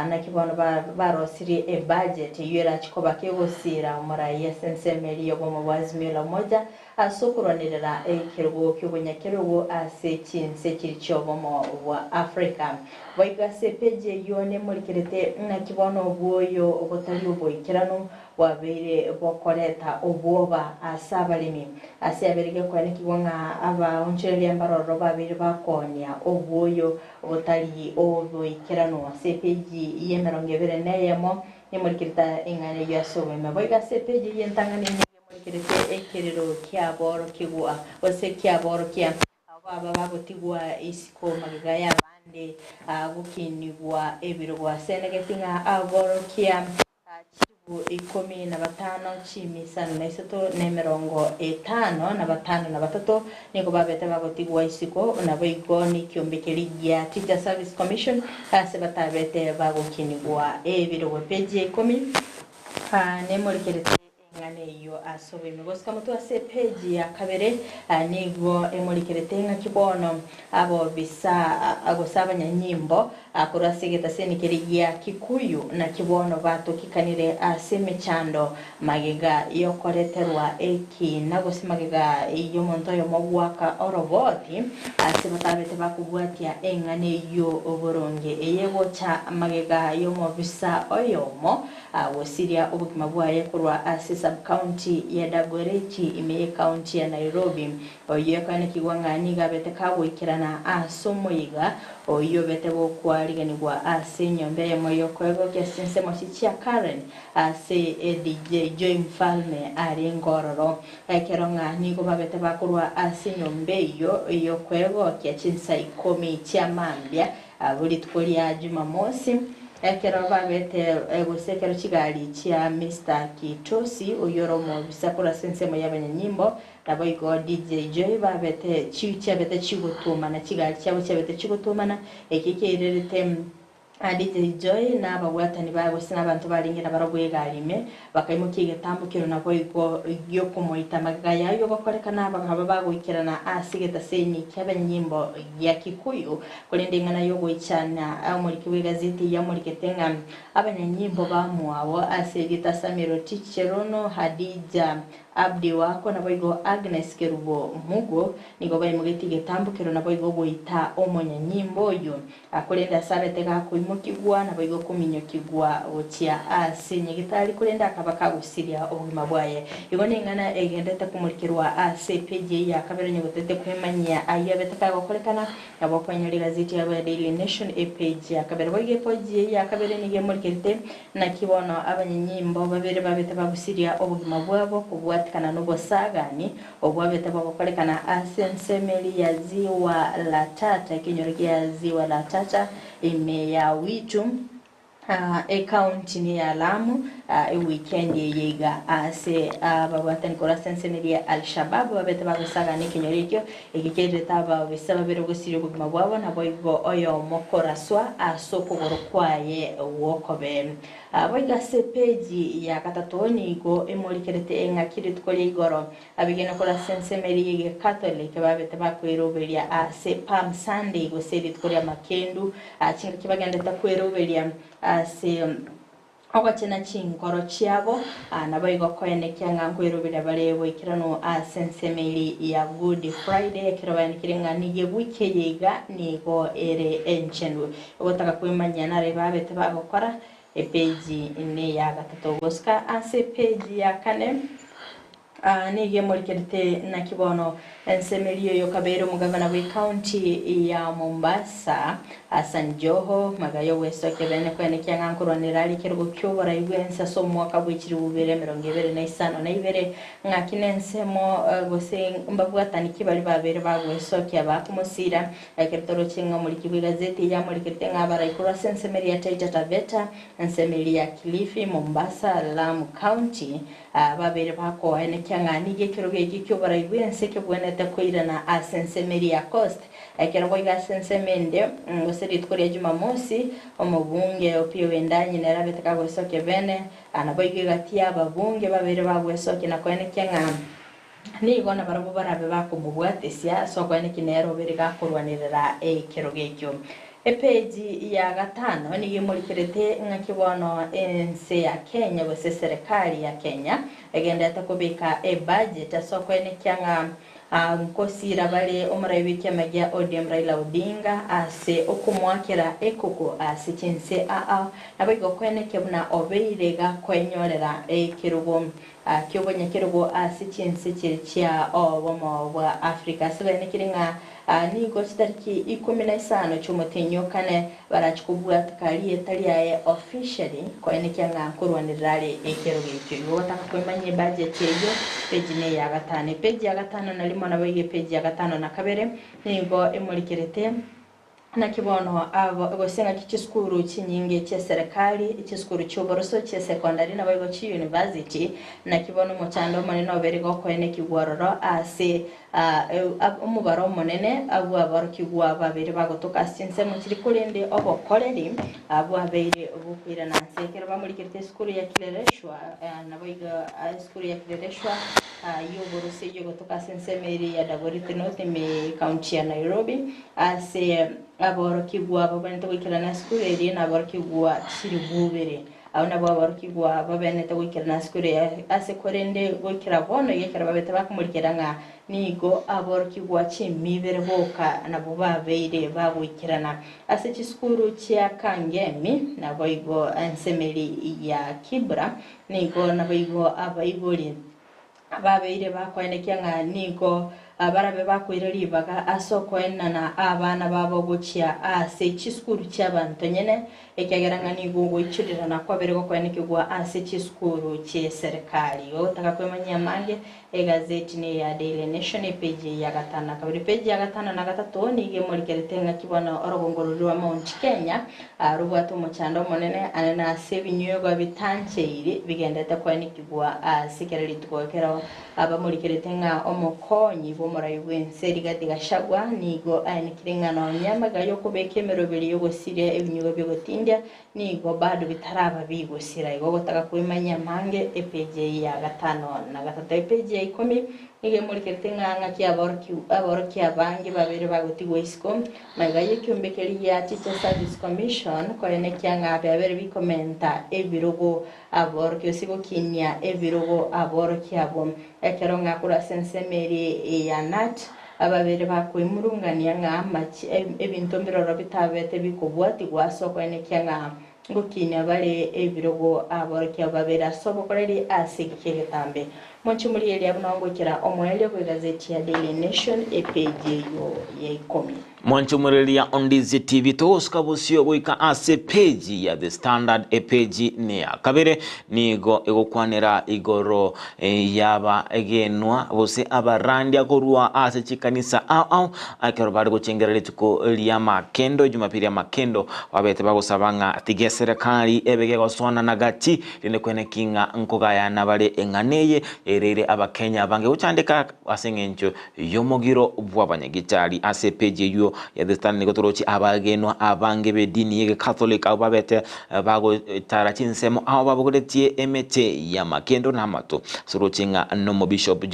naki bono barosirie ebudget eyio erachi koba kegosiira omorai ase ensemo eria y'obomo bwa Azimio la Umoja ase okorwanerera ekerogo ki'obonyakerogo ase chinse chiri chi'obomo bwa Africa. Boigo ase epeji eyio nemorikerete naki bono obwoyo botari oboikeranu bwabeire bokoreta obwoba ase abaremi. Ase abeire gekoenekigwa ng'a abaonchoreria mbarororo babeire bakoonia obwoyo botari oboikeranu. Ase epeji y'emerongo ebere neyemo nemorikerete eng'ana eyio ase oboime. Boigo ase epeji eyio entang'ani nigo emorikerete ekerero kiaborokigwa gose kiaborokia. Abo aba bagotigwa isiko magega y'abande gokinigwa ebirogo ase enegeti ng'a aborokia chilifu ikomi na batano chimi isano na isato na emerongo etano na batano na batato nigo babete bagotigwa isiko, naboigo nekiombe keria gia Teacher Service Commission ase batabete bagokinigwa ebirogo. Epeji ya ikomi nemorikerete. Eng'ana eyio ase oboime. Gosika motwe ase epeji ya kabere nigo emorikerete ng'aki bono abobisa gose abanyanyimbo korwa ase egetaseni keria gia Kikuyu naki bono batokikanire ase emechando magega yokoreterwa ekina gose magega y'omonto oyomo goaka oroboti ase batabete bakobwatia eng'ana eyio boronge eye egocha magega y'omobisa oyomo Agosiria obogima bwaye korwa ase sub-county ya Dagoretti ime y'ecounty ya Nairobi. Oyio ekaanekigwa ng'a nigo abete kagoikerana ase omoyega oyio obete gokwariganigwa ase enyomba eyemo y'okoegokia ase chinsemo chia Karen ase DJ Joy Mfalme arenge ororo. Ekero ng'a nigo babete bakorwa ase enyomba eyio y'okoegokia chinsa ikomi chia mambia Abwo rituko ria Jumamosi, ekero babete gose ekero chigari chia Mister Kitosi, oyio ore omobisa korwa ase ensemo y'abanyanyimbo, naboigo DJ Joy babete chiabete chigotuomana, chigari chiabo chiabete chigotuomana, eki kiairerete DJ Joy na ababwatani baye gose na abanto barenge nabarobwo egari ime, bakaimokia egetambo keria naboigo gi'okomoita. Magega y'ayio gokorekana, bakaba bagoikerana ase egetaseni ki'abanyanyimbo gia Kikuyu, Korende ing'ana y'ogoichana omoriki bw'egazeti yamorikete ng'a abanyanyimbo bamwabo ase erieta Sammy Rotich Cherono, Hadija Abdi Wako naboigo Agnes Kerubo Mugo nigo baimogetie egetambokero naboigo goita omonyanyimbo oyio. Korende ase abete gakoimokigwa naboigo kominyokigwa gochia ase nyagitari korende akaba kagosiria obogima bwaye. Igo neng'ana egenderete komorikerwa ase epeji eye ya kabere onye gotete kwemanyia ayio abete kagokorekana. Nabo okonyora egazeti yabo ya Daily Nation epage ya kabere. Boigo epoji eye ya kabere nigo emorikerete, Naki bono abanyanyimbo babere babete bagusiria obogima bwabo kobwatikana nobosagani obwabete bogokorekana ase ensemo eria ya Ziwa la Tata, ekenyoro gia Ziwa la Tata ime ya Witu. Ekaunti neya Lamu ewikendi eye iga ase ababwatani korwa ase ensemo eria ya Al-Shabaab babete bagosagana ekenyoro ekio, eke kiairete ababisa babere gosiria obogima bwabo naboigo oyomo koraswa ase okogoro kwaye gw'okobee. Boigo ase epeji ya gatato nigo emorikerete eng'aki rituko ria igoro Abegena korwa ase ensemo eria y'Egekatoliki babete bakweroberia ase Palm Sunday gose rituko ri'amakendu, chingaki bagenderete kweroberia ase ogochena chinkoro chiabo, naboigo koenekia ng'a nkweroberia bare boikeranu ase ensemo eria ya Good Friday, ekero baenekire ng'a nigo ewiki eye iga nigo ere enchenu. Ogotaka kwemanyia nare babete bagokora, Epeji neya gatato gosika ase epeji ya kane. Aa nigo emorikerete naki bono ensemerio oyo kabeire omogavana bw'ecounty ya Mombasa Hassan Joho magega y'ogwesokia bene koenekia ng'a nkorwanera are ekerogo ki'oborai bw'ense ase omwaka bwe chilifu bibere emerongo ebere na isano na ibere ng'aki nensemo gose mbabwatani ki baria babeire bagwesokia bakomosira Ekero toroche ng'a omoriki bw'egazeti eye amorikerete ng'a abarai korwa ase ensemo eria ya Taita Taveta, ensemo eria ya Kilifi, Mombasa, Lamu County, babeire bakoenekia ng'a nigo ekerogo eke ki'oborai bw'ense kebwenerete koirana ase ensemo eria ya Coast. Ekero goika ase ensemo ende, gose rituko ria Jumamosi, omobunge Opiyo Wendanyi nere abete kagoesokia bene, naboigo egati y'ababunge babeire bagwesokia na koenekia ng'a Nigo nabarabwo barabe bakomobwatesia ase okoeneki nere obere gakorwanerera ekerogo ekio. Epeji ya gatano nigo emorikerete ng'aki bono ense ya Kenya gose eserekari ya Kenya egenderete kobeka ebudget ase okoenekia ng'a nkosira bare omorai bw'ekiama gia ODM Raila Odinga ase okomoakera ekoko ase chinse ao naboigo koenekia buna obeire gakoenyorera ekerogo Ki'obonyakerogo ase chinse chiria chia obomo bwa Africa. Ase baenekire ng'a nigo chitariki ikomi na isano chi'omotenyi o kane barache kobwatika rieta riaye officially koenekia ng'a nkorwanerera are ekerogo ekio. Igo gotaka koimanyia ebudget eyio, page neya gatano. Epage ya gatano na rimo naboigo epage ya gatano na kabere nigo emorikerete. Naki bono abo, gose ng'aki chisukuru chinyinge chi'eserekari, chisukuru chi'oboroso, chi'esekondari, naboigo chiyunivasiti, naki bono omochando omonene obeire gokoenekigwa ororo ase Omobaro omonene bw'aborokigwa babeire bagotoka ase chinsemo chiria, korende obokoreri bwabeire bokoirana nse. Ekero bamorikerete esukuru ya Kileleshwa, naboigo esukuru ya Kileleshwa y'oborusia eyio egotoka ase ensemo eria ya Dagoretti North ime ekaunti ya Nairobi, ase aborokigwa babwenerete goikerana esukuru eria naborokigwa chilifu ibere. Abwo nabwo aborokigwa babenerete goikerana ase koria ase korende goikera bono iga ekero babete bakomorikera ng'a nigo aborokigwa chimibere boka nabwo babeire bagoikerana ase chisukuru chia Kangemi naboigo ensemeri ya Kibra nigo naboigo abaibori Ababeire bakoenekia ng'a nigo barabe bakoira ribaga ase okoenana abana babo gochia ase chisukuru chi'abanto nyene, ekiagera ng'a nigo ogoichorerana kwabere gokoenekigwa ase chisukuru chi'eserekari. Ogotaka kwemanyia amange, egazeti neya Daily Nation epeji ya gatano na kabere. Epeji ya gatano na gatato nigo emorikerete ng'aki bono orogongo roria rwa Mount Kenya robwate omochando omonene ane nase ebinywegwa bitancheiri bigenderete koenekigwa. Igwa ase kera rituko ekero abamorikerete ng'a omokonyi bw'omorai bw'ense Rigathi Gachagua nigo aenekire ng'a nonya amaiga y'okobeka emeroberi y'ogosiria ebinyugwa bi'ogotindia nigo bado bitaraba bigosira. Igo ogotaka kwemanyia amange epeji eye ya gatano na gatato epeji ya ikomi nigo emorikerete ng'a ng'aki aborokia abange babeire bagotigwa isiko Magega y'ekiombe keria gia Teacher Service Commission koenekia ng'a biabeire bikomenta ebirogo Aborokia gose gokinia ebirogo aborokia abwo. Ekero ng'a korwa ase ensemo eria ya Nat, ababere bakoimurungania ng'a amache ebinto mbiroro bitabete bikobwatigwa ase okoenekia ng'a ngokinia bare ebirogo aborokia babere ase obokoreri ase egeka egetambe. Monche morigereria buna ngoikera omoerio bw'egazeti ya Daily Nation epeji eyio ya ikomi.
Mwanchomoreria Ondizi TV togosuka bosio goika ase page ya The Standard epeji neya kabere nigo egokwanera igoro yaba egenwa gose abarandia korwa ase chikanisa ao ao ekero bare gochengera rituko ria makendo jumapili ya makendo babete bagosaba ng'a tiga eserekari ebe gegosoanana gati rinde kweneki ng'a nkogayana bare eng'ana eye ereire abakenya abange gochandeka ase eng'encho y'omogiro bw'abanyagitari. Ase epeji eyio ya The Standard nigo toroche abagenwa abange b'edini y'Egekatholiki abwo babete bagotara chinsemo ao babogoretie emete y'amakendo na amato. Toroche ng'a nomobishop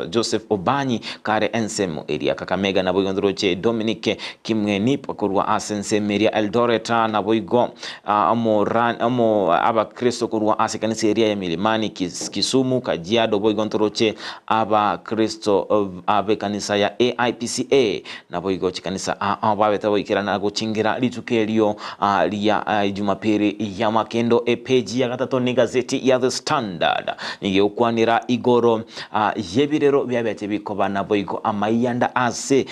Joseph Obanyi kare ensemo eria Kakamega naboigo ntoroche Dominic Kimwenip korwa ase ensemo eria Eldoret naboigo abakristo korwa ase ekanisa eria ya Milimani Kisumu Kajiado boigo ntoroche Abakristo ab'ekanisa ya AIPCA, naboigo chikanisa ao babete goikerana na gochingera rituko erio ria Jumapili y'amakendo. Epeji ya gatato n'egazeti ya The Standard nigo egokwanera igoro y'ebirero biabete bikoba naboigo amaiyanda ase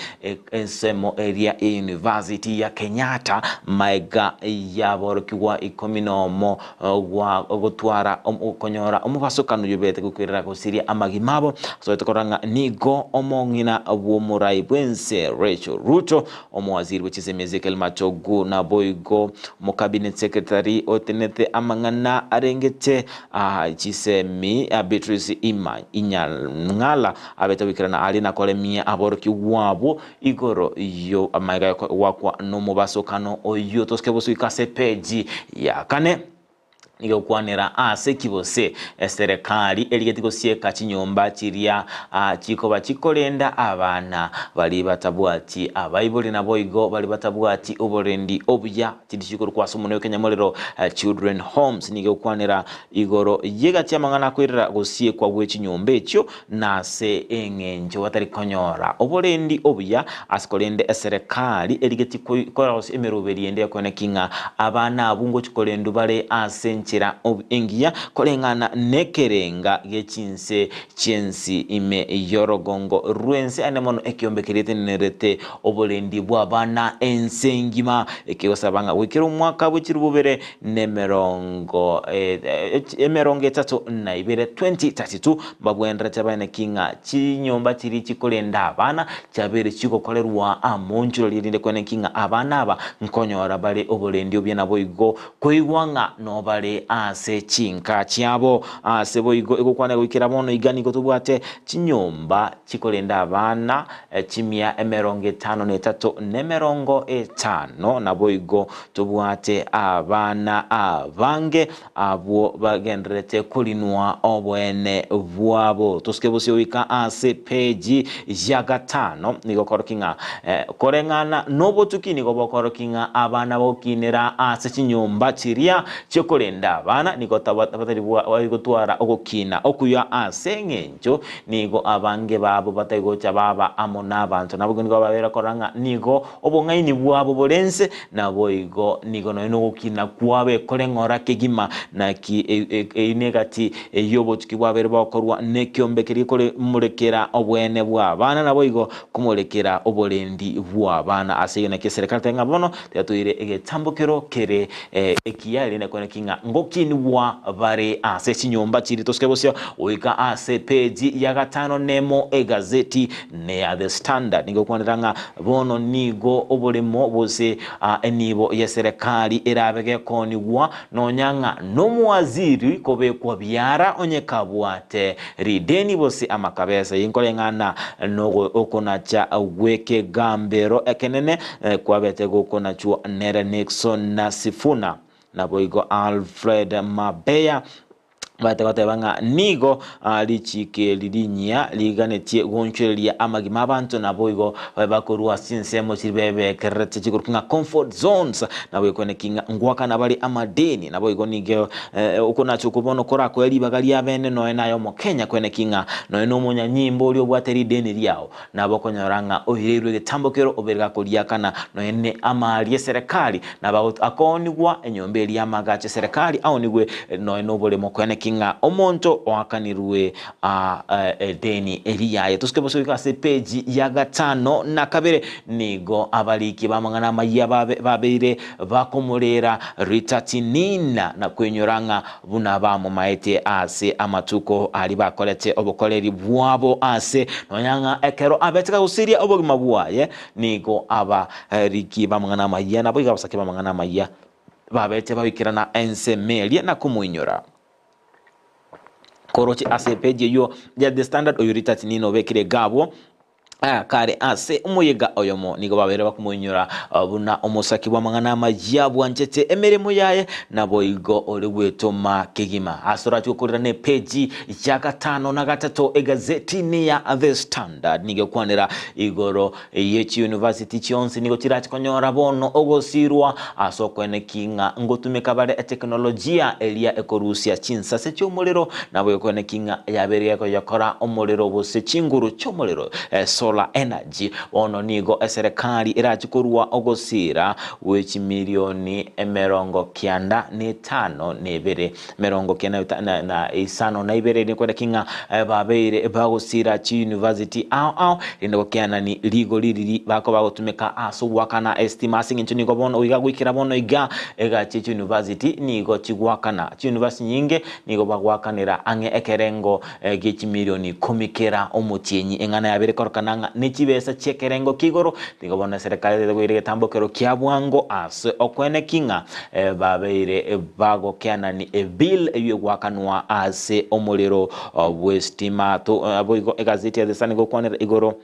ensemo eria y'University ya Kenyatta maega y'aborokigwa ikomi nomo gwa gotwara okonyora omobasokano oyobete gokoirera gosiria amagima abo. Tosoete korora ng'a nigo omong'ina bw'omorai bw'ense Rachel Ruto, omowaziri bwe chisemi Ezekiel Machogu naboigo omocabinet secretary otenete amang'ana arengete chisemi Beatrice Inyang'ala abete goikerana aria na koremia aborokigwa abwo Igoro yo amaiga gwakwa nomobasokano oyio tosike gosuika ase epeji ya kane nigo egokwanera ase ki gose eserekari erigeti gosieka chinyomba chiria chikoba chikorenda abana baria batabwati abaibori naboigo baria batabwati oborendi obuya chiri chikorokwa ase omonwa ekenyamorero children homes nigo egokwanera igoro yegati amang'ana akoirera gosiekwa gwe chinyomba echio Nase engencho batari konyora oborendi obuya ase korende eserekari erigetie korosia emeroberi ende ekoeneki ng'a abana abwo ngochia korendwa bare ase enchera engiya koreng'ana nekerenga gie chinse chi'ensi ime y'orogongo rw'ense ande mono ekiombe keria etenenerete oborendi bw'abana ense engima ekegosaba ng'a goikera omwaka bwe chilifu bibere nemerongo emerongo etato na ibere, 2032, Mbabwenerete baeneki ng'a chinyomba chiria chikorenda abana chiabeire chigokorerwa amonchuro ririnde kweneki ng'a abana aba nkonyora bare oborendi obuya naboigo koigwa ng'a nobare. bare ase chinka chiabo. Ase boigo egokwana goikera bono iga nigo tobwate chinyomba chikorenda abana chimia emerongo etano na etato na emerongo etano, naboigo tobwate abana abange abwo bagendererete korinwa oboene bwabo. Tosuke bosio goika ase peji ya gatano, nigo korokia ng'a koreng'ana nobotuki nigo bokorokia ng'a abana bagokinera ase chinyomba chiria chi'okorenda abana nigo batari gotwara ogokina okuya ase eng'encho nigo abange babo batari gocha baba amo nabanto. Naboigo nigo babeire korora ng'a nigo obong'aini bwabo bore inse, naboigo nigo nonya nogokina kwabo ekore ng'ora kegima. Naki eyio negati y'obotuki bwabeire bokorwa nekiombe keria gekomorekera oboene bw'abana, naboigo komorekera oborendi bw'abana. Ase ayio naki eserekari tari ng'a bono tiga egetambokero kere ekiya, erinde kweneki ng'a ngokinigwa bare ase chinyomba chiria tosuke bosio goika ase peji ya gatano nemo egazeti neya The Standard. Nigo ekwanera ng'a bono nigo oboremo gose enibo y'eserekari erabe gekoonigwa nonya ng'a nomowaziri kobekwa biara onye kabwate rideni gose amakabesa. Eye nkoreng'ana nokonacha gw'ekegambero ekenene kwabete gokonachwa nere Nixon na Sifuna, naboigo Alfred Mabeya Baete goteba ng'a nigo richiiko eri rinyia riganetie gonchoreria amagima 'abanto, naboigo babe bakorua ase chinsemo chiria bebekererete chikorokwa ng'a comfort zones, naboigo ki ng'a ngoakana bare amadeni, naboigo nigo okonacha okwo bono korakoe ribaga riabene nonya naye omokenya kwene ki ng'a nonya nomonyanyimbo oria obwate rideni riao Nabo okonyora ng'a oireirwe egetambo kero obere gakoriakana nonya ne amari eserekari, nabo akoonigwa enyomba eria y'amagacho eserekari aonigwe nonya noboremo koeneki ng'a omonto oakanirwe edeni eria yaye. Tosuke bosa goika ase epeji ya gatano na kabere nigo abariki b'amang'ana amayia babeire bakomorera Rita Tinina na kwenyora ng'a Buna bamomaete ase amatuko aria bakorete obokoreri bwabo ase, nonya ng'a ekero abete gagosiria obogima bwaye, nigo abariki b'amang'ana amayia naboigo abasake b'amang'ana amayia babete bagoikerana ensemo eria na komoinyora. Koroche ase epeji eyio ya The Standard, oyo Richard Nino obekire iga abwo. Kare ase omoyega oyomo nigo babeire bakomoinyora buna omosaki bw'amang'ana amayia bwanchete emeremo yaye, naboigo ore gwetoma kegima. Ase orache gokorera nepeji ya gatano na gatato egazeti ya The Standard nigo ekwanera igoro ye chiuniversity chionsi nigo chirache konyora bono ogosirwa ase okoeneki ng'a ngotumeka bare eteknolojia eria ekorusia chinsase chi'omorero Naboigo kweneki ng'a yabeire gekoyokora omorero gose chinguru chi'omorero, solar energy. Bono nigo eserekari erache korua ogosiira gwe chimilioni emerongo kianda na etano na ebere, emerongo kianda na isano na ibere, erinde kweneki ng'a babeire bagosiira chiuniversity ao ao, erinde gokianani rigori riri bakoba bagotumeka ase ogoakana estima ase eng'encho nigo bono iga goikera bono iga egachi chiuniversity nigo chigoakana chiuniversity nyinge Nigo bagoakanera ang'e ekerengo gie chimilioni ikomi kera omotienyi. Eng'ana yabo ere korokana ng'a nechibesa chi'ekerengo kia igoro. Nigo bono eserekari etagete koira egetambokero kia bwango ase okweneki ng'a babeire bagokeanani ebill eyio egoakanwa ase omorero bw'esitima. Boigo egazeti ya The Sun egokwanera igoro.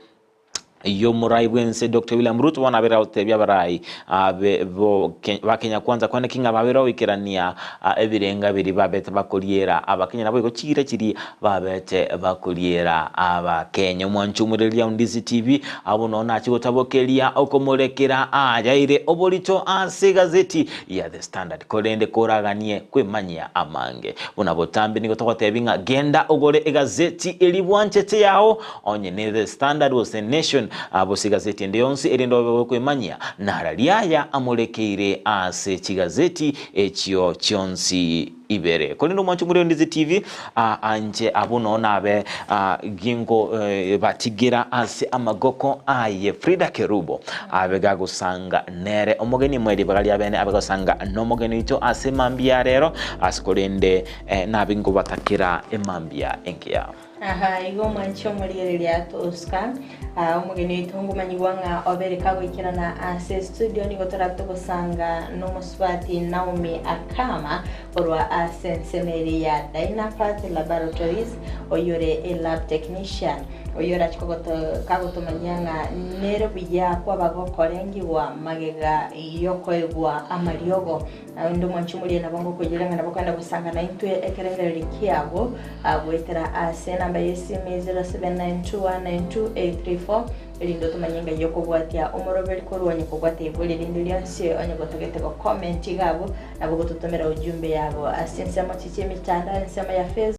y'omorai bw'ense Doctor William Ruto bono abeire agotebia abarai abe bo ba Kenya Kwanza kwaneki ng'a babeire goikerania ebirenga biria babete bakoriera abakenya naboigo chiira chiria babete bakoriera abakenya. Omwancho omoreria Ondisi TV abwo noo nachie gotabokeria okomorekera ayaire oborito ase egazeti ya The Standard korende koraganie kwemanyia amange. Buna botambe nigo togotebi ng'a genda ogore egazeti eria bwanchete yao Onye ne The Standard gose Nation, gose egazeti ende yonsi, erinde obe gokoimanyia nara riaya amorekeire ase chigazeti echio chionsi ibere. Korende omwancho more Ondizi TV, anche abwo noo nabe gingo batigera ase amagoko aye Frida Kerubo abe gagosanga nere omogeni mwe ribaga ria bene abe gosanga nomogeni oito ase mambia ya rero ase korende nabe ngobatakera emambia engiya.
Aha, igo omwanchi omorigereria Tosca, ah, omogeni oito ngomanyigwa ng'a obere kagoikerana ase studio nigo torabe togosanga nomosubati Naomi Akama korwa ase ensemo eri ya Dynapath Laboratories oyore a lab technician oyo orache kogoto kagotomanyia ng'a nere buya kwaba gokorengigwa magega yokoegwa amariogo. Naende omwanchi omoria nabo ngokoiyeria ng'a nabo kwenda gosanga naintwe ekerengererio kiabo goetera ase enamba y'esimi 0792192834 erinde otomanye ngai okobwatia omoroberi korwa onye kobwate ibori rinde rionsi onye gotagete gocomment iga abwo nabo gototomera ujumbe yabo ase ensemo chichia emitandao ensemo ya Facebook.